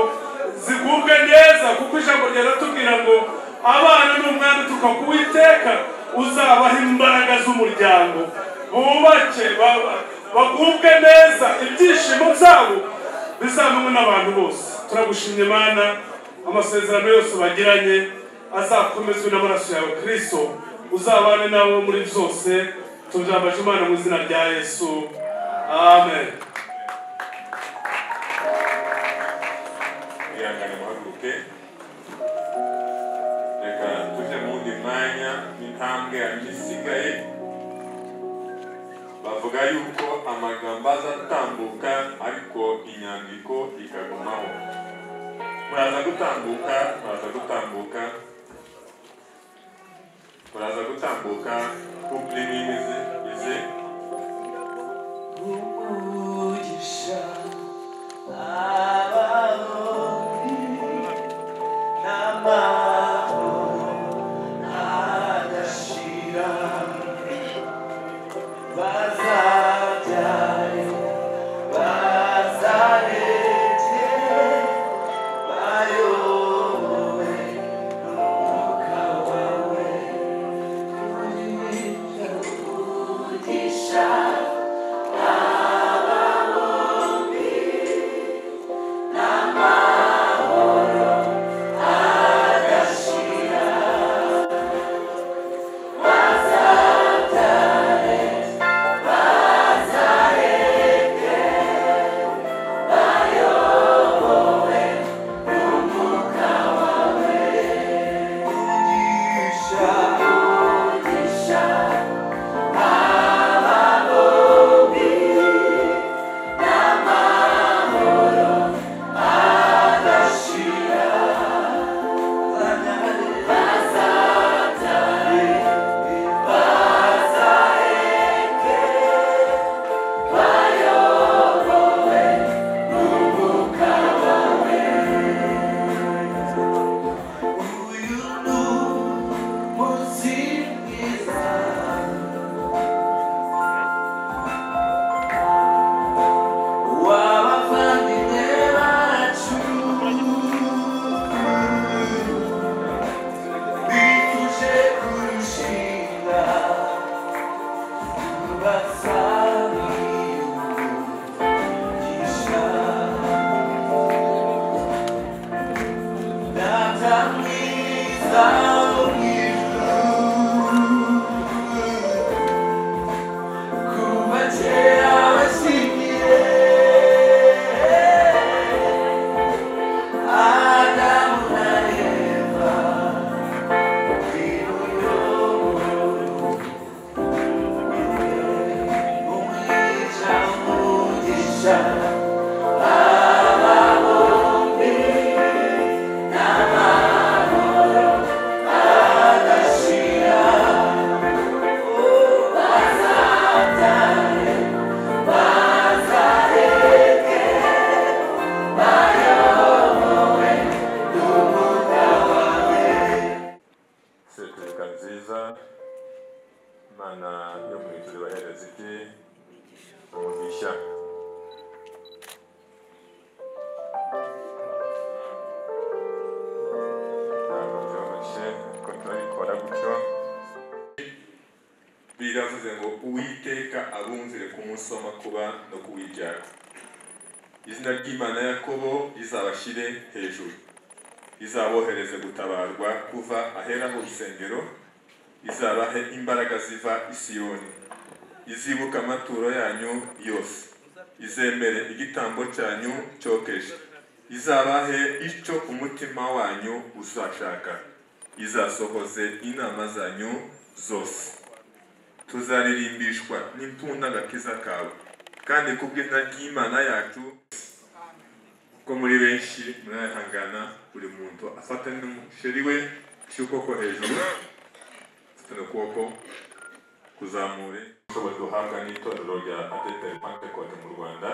zigubwe neza, kuko ijambo ryaratubwira ngo abana ni umwana uturuka ku Uwiteka. Uzabaha imbaraga z'umuryango, bubake, bagubwe neza, ibyishimo byabo bizamenywe n'abantu bose. Turagushimye Mana, amasezerano yose bagiranye azakomezwe n'amaraso yawe Kristo, uzabane nabo muri byose. Tubyambaje Imana mu izina rya Yesu. Amen. Ihangane muhaguruke, reka tujye mu wundi mwanya w'intambwe yanjye isigaye. Bavuga yuko amagambo azatambuka ariko inyandiko ikagumaho. Muraza gutambuka, muraza gutambuka, muraza gutambuka. Couple n'imizi ize Umugisha abaho n'amahoro adashira, bazabyare bazareke bayobowe n'umwuka wawe. Tubasabira Data mwiza wo mu ijuru, kuva kera washyingiye Adamu na Eva, umwica umugisha aba bombi n'amahoro adashira. Bazabyare bazareke bayobowe n'umwuka wawe. Repubulika nziza, Imana yo mu ijuru ibahereza iki umugisha. Ntabwo byoroshye ariko turabikora gutyo. Biravuze ngo Uwiteka abumvire ku munsi w'amakuba no kuw'ibyago. Izina ry'Imana ya Yakobo rizabashyire hejuru, izabohereze gutabarwa kuva ahera mu rusengero, izabahe imbaraga ziva i Siyoni, izibuka amaturo yanyu yose, izemere igitambo cyanyu cyokeje, izabahe icyo umutima wanyu uzashaka, izasohoze inama zanyu zose. Tuzaririmbishwa n'impunda agakiza kawe, kandi kubw'izina ry'Imana yacu, ko muri benshi murayahangana, buri muntu afata n'umusheri we, ushyira ukuboko hejuru, ufite ukuboko kuzamure. Ubushobozi duhabwa n'itorero rya ADEPR Pentecote mu Rwanda,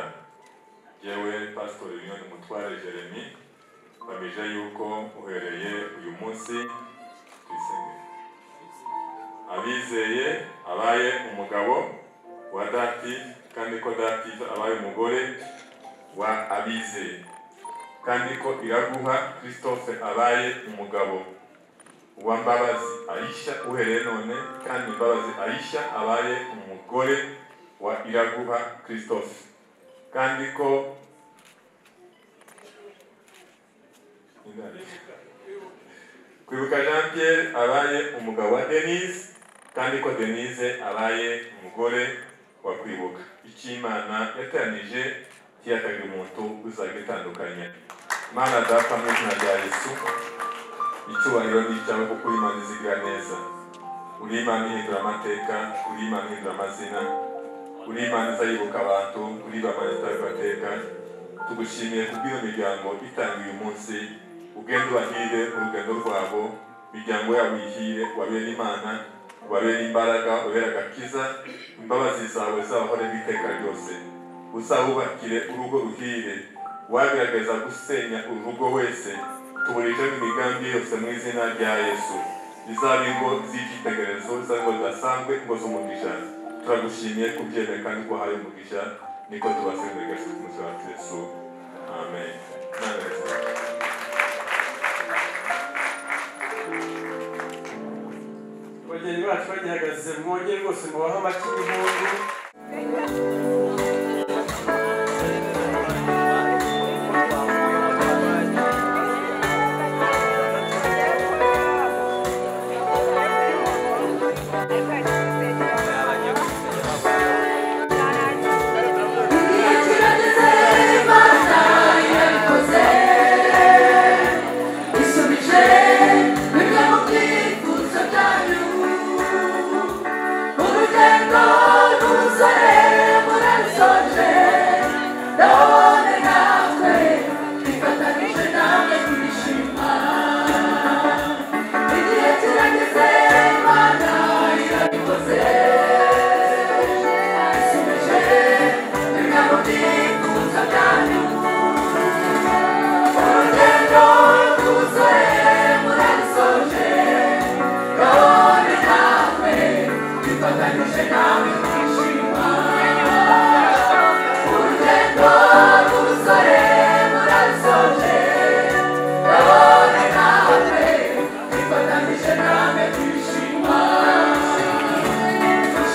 yewe Pasitori Binyoni Mutware Jeremy, bamije yuko uhereye uyu munsi twisengere abizeye abaye umugabo wa Dative, kandi ko Dative abaye umugore wa abizeye, kandi ko Iraguha Christophe abaye umugabo wa Mbabazi Aisha uhereye none, kandi Mbabazi Aisha abaye umugore wa Iraguha Christophe, kandi ko Kwibuka Jean Pierre abaye umugabo wa Denise, kandi ko Denise abaye umugore wa Kwibuka. Icyo Imana yateranije ntiyakagira umuntu uzagitandukanya. Mana Data, mu izina rya Yesu, icyubahiro ni icyawe kuko uri Imana izigira neza, uri Imana ihindura amateka, uri Imana ihindura amazina, uri Imana izayibuka abantu, uri Imana itanga amateka. Tugushimiye kubw'iyo miryango itanga uyu munsi, ugende ubahire urugendo rwabo, imiryango yabo ihire, ubabere Imana, ubabere imbaraga, ubabere agakiza, imbabazi zawe zabahoreho iteka ryose. Uzabubakire urugo ruhire, wagerageza gusenya urugo wese tuburije imigambi yose mu izina rya Yesu. Izaba ingo z'icyitegererezo, izaba ingo zidasanzwe, ingo z'umugisha. Turagushimiye kubyemera kandi ko uhaye umugisha, niko tubasengera ku munsi wa Yesu. Amen. Abageni bacu bagihagaze, mwongere rwose mubahe amashyi y'impundu.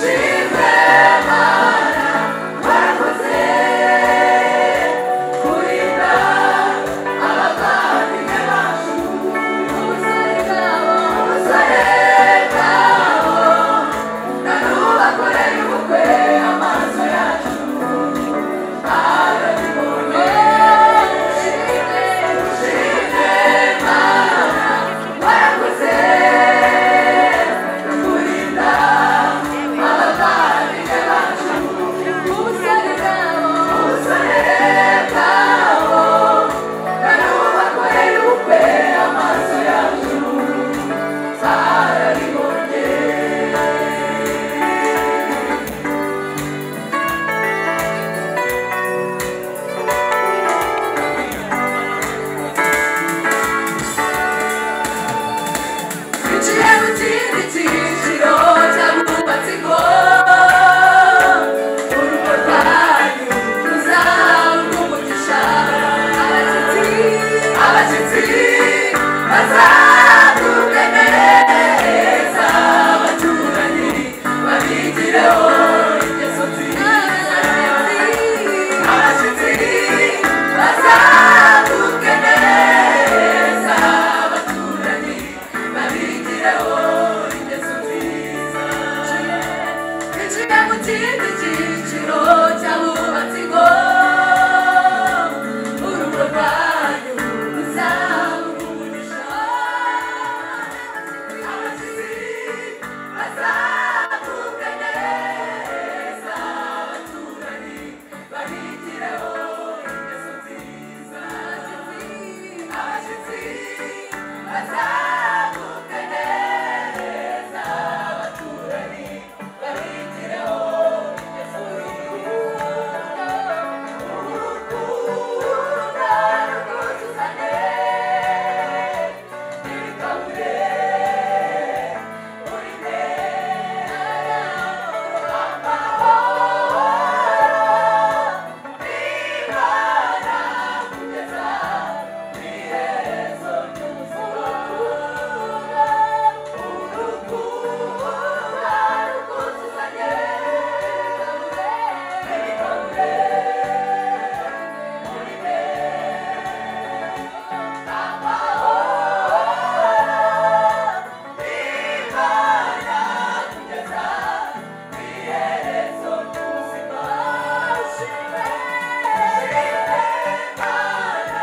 She mu kindi cyiciro cy'abubatsi ingo. Urugo rwanyu ruzaba umugisha. Abashyitsi bazagubwe neza, abaturanyi bahigireho ingeso nziza. Abashyitsi bazagubwe neza, abaturanyi bahigireho ingeso nziza. Urukundo rwuzuzanye ntibikabure muri mwe. Amahoro y'Imana kugeza ku iherezo ry'ubuzima. Urukundo rwuzuzanye ntibikabure muri mwe. Amahoro y'Imana kugeza ku iherezo ry'ubuzima. Ushime, ushime Imana,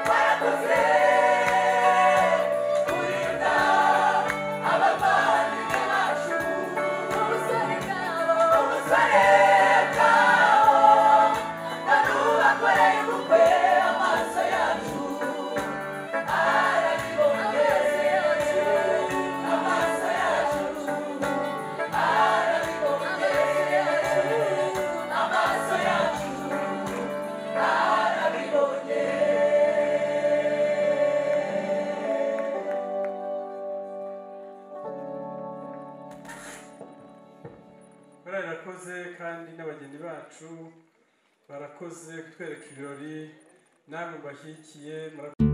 warakoze kurinda abavandimwe bacu. Ubusore bwabo, none ubu bakoreye ubukwe, amaso yacu arabibonye. Amaso yacu arabibonye. Amaso yacu arabibonye. Barakoze kandi n'abageni bacu barakoze kutwereka ibirori, namwe mbashyigikiye murakoze.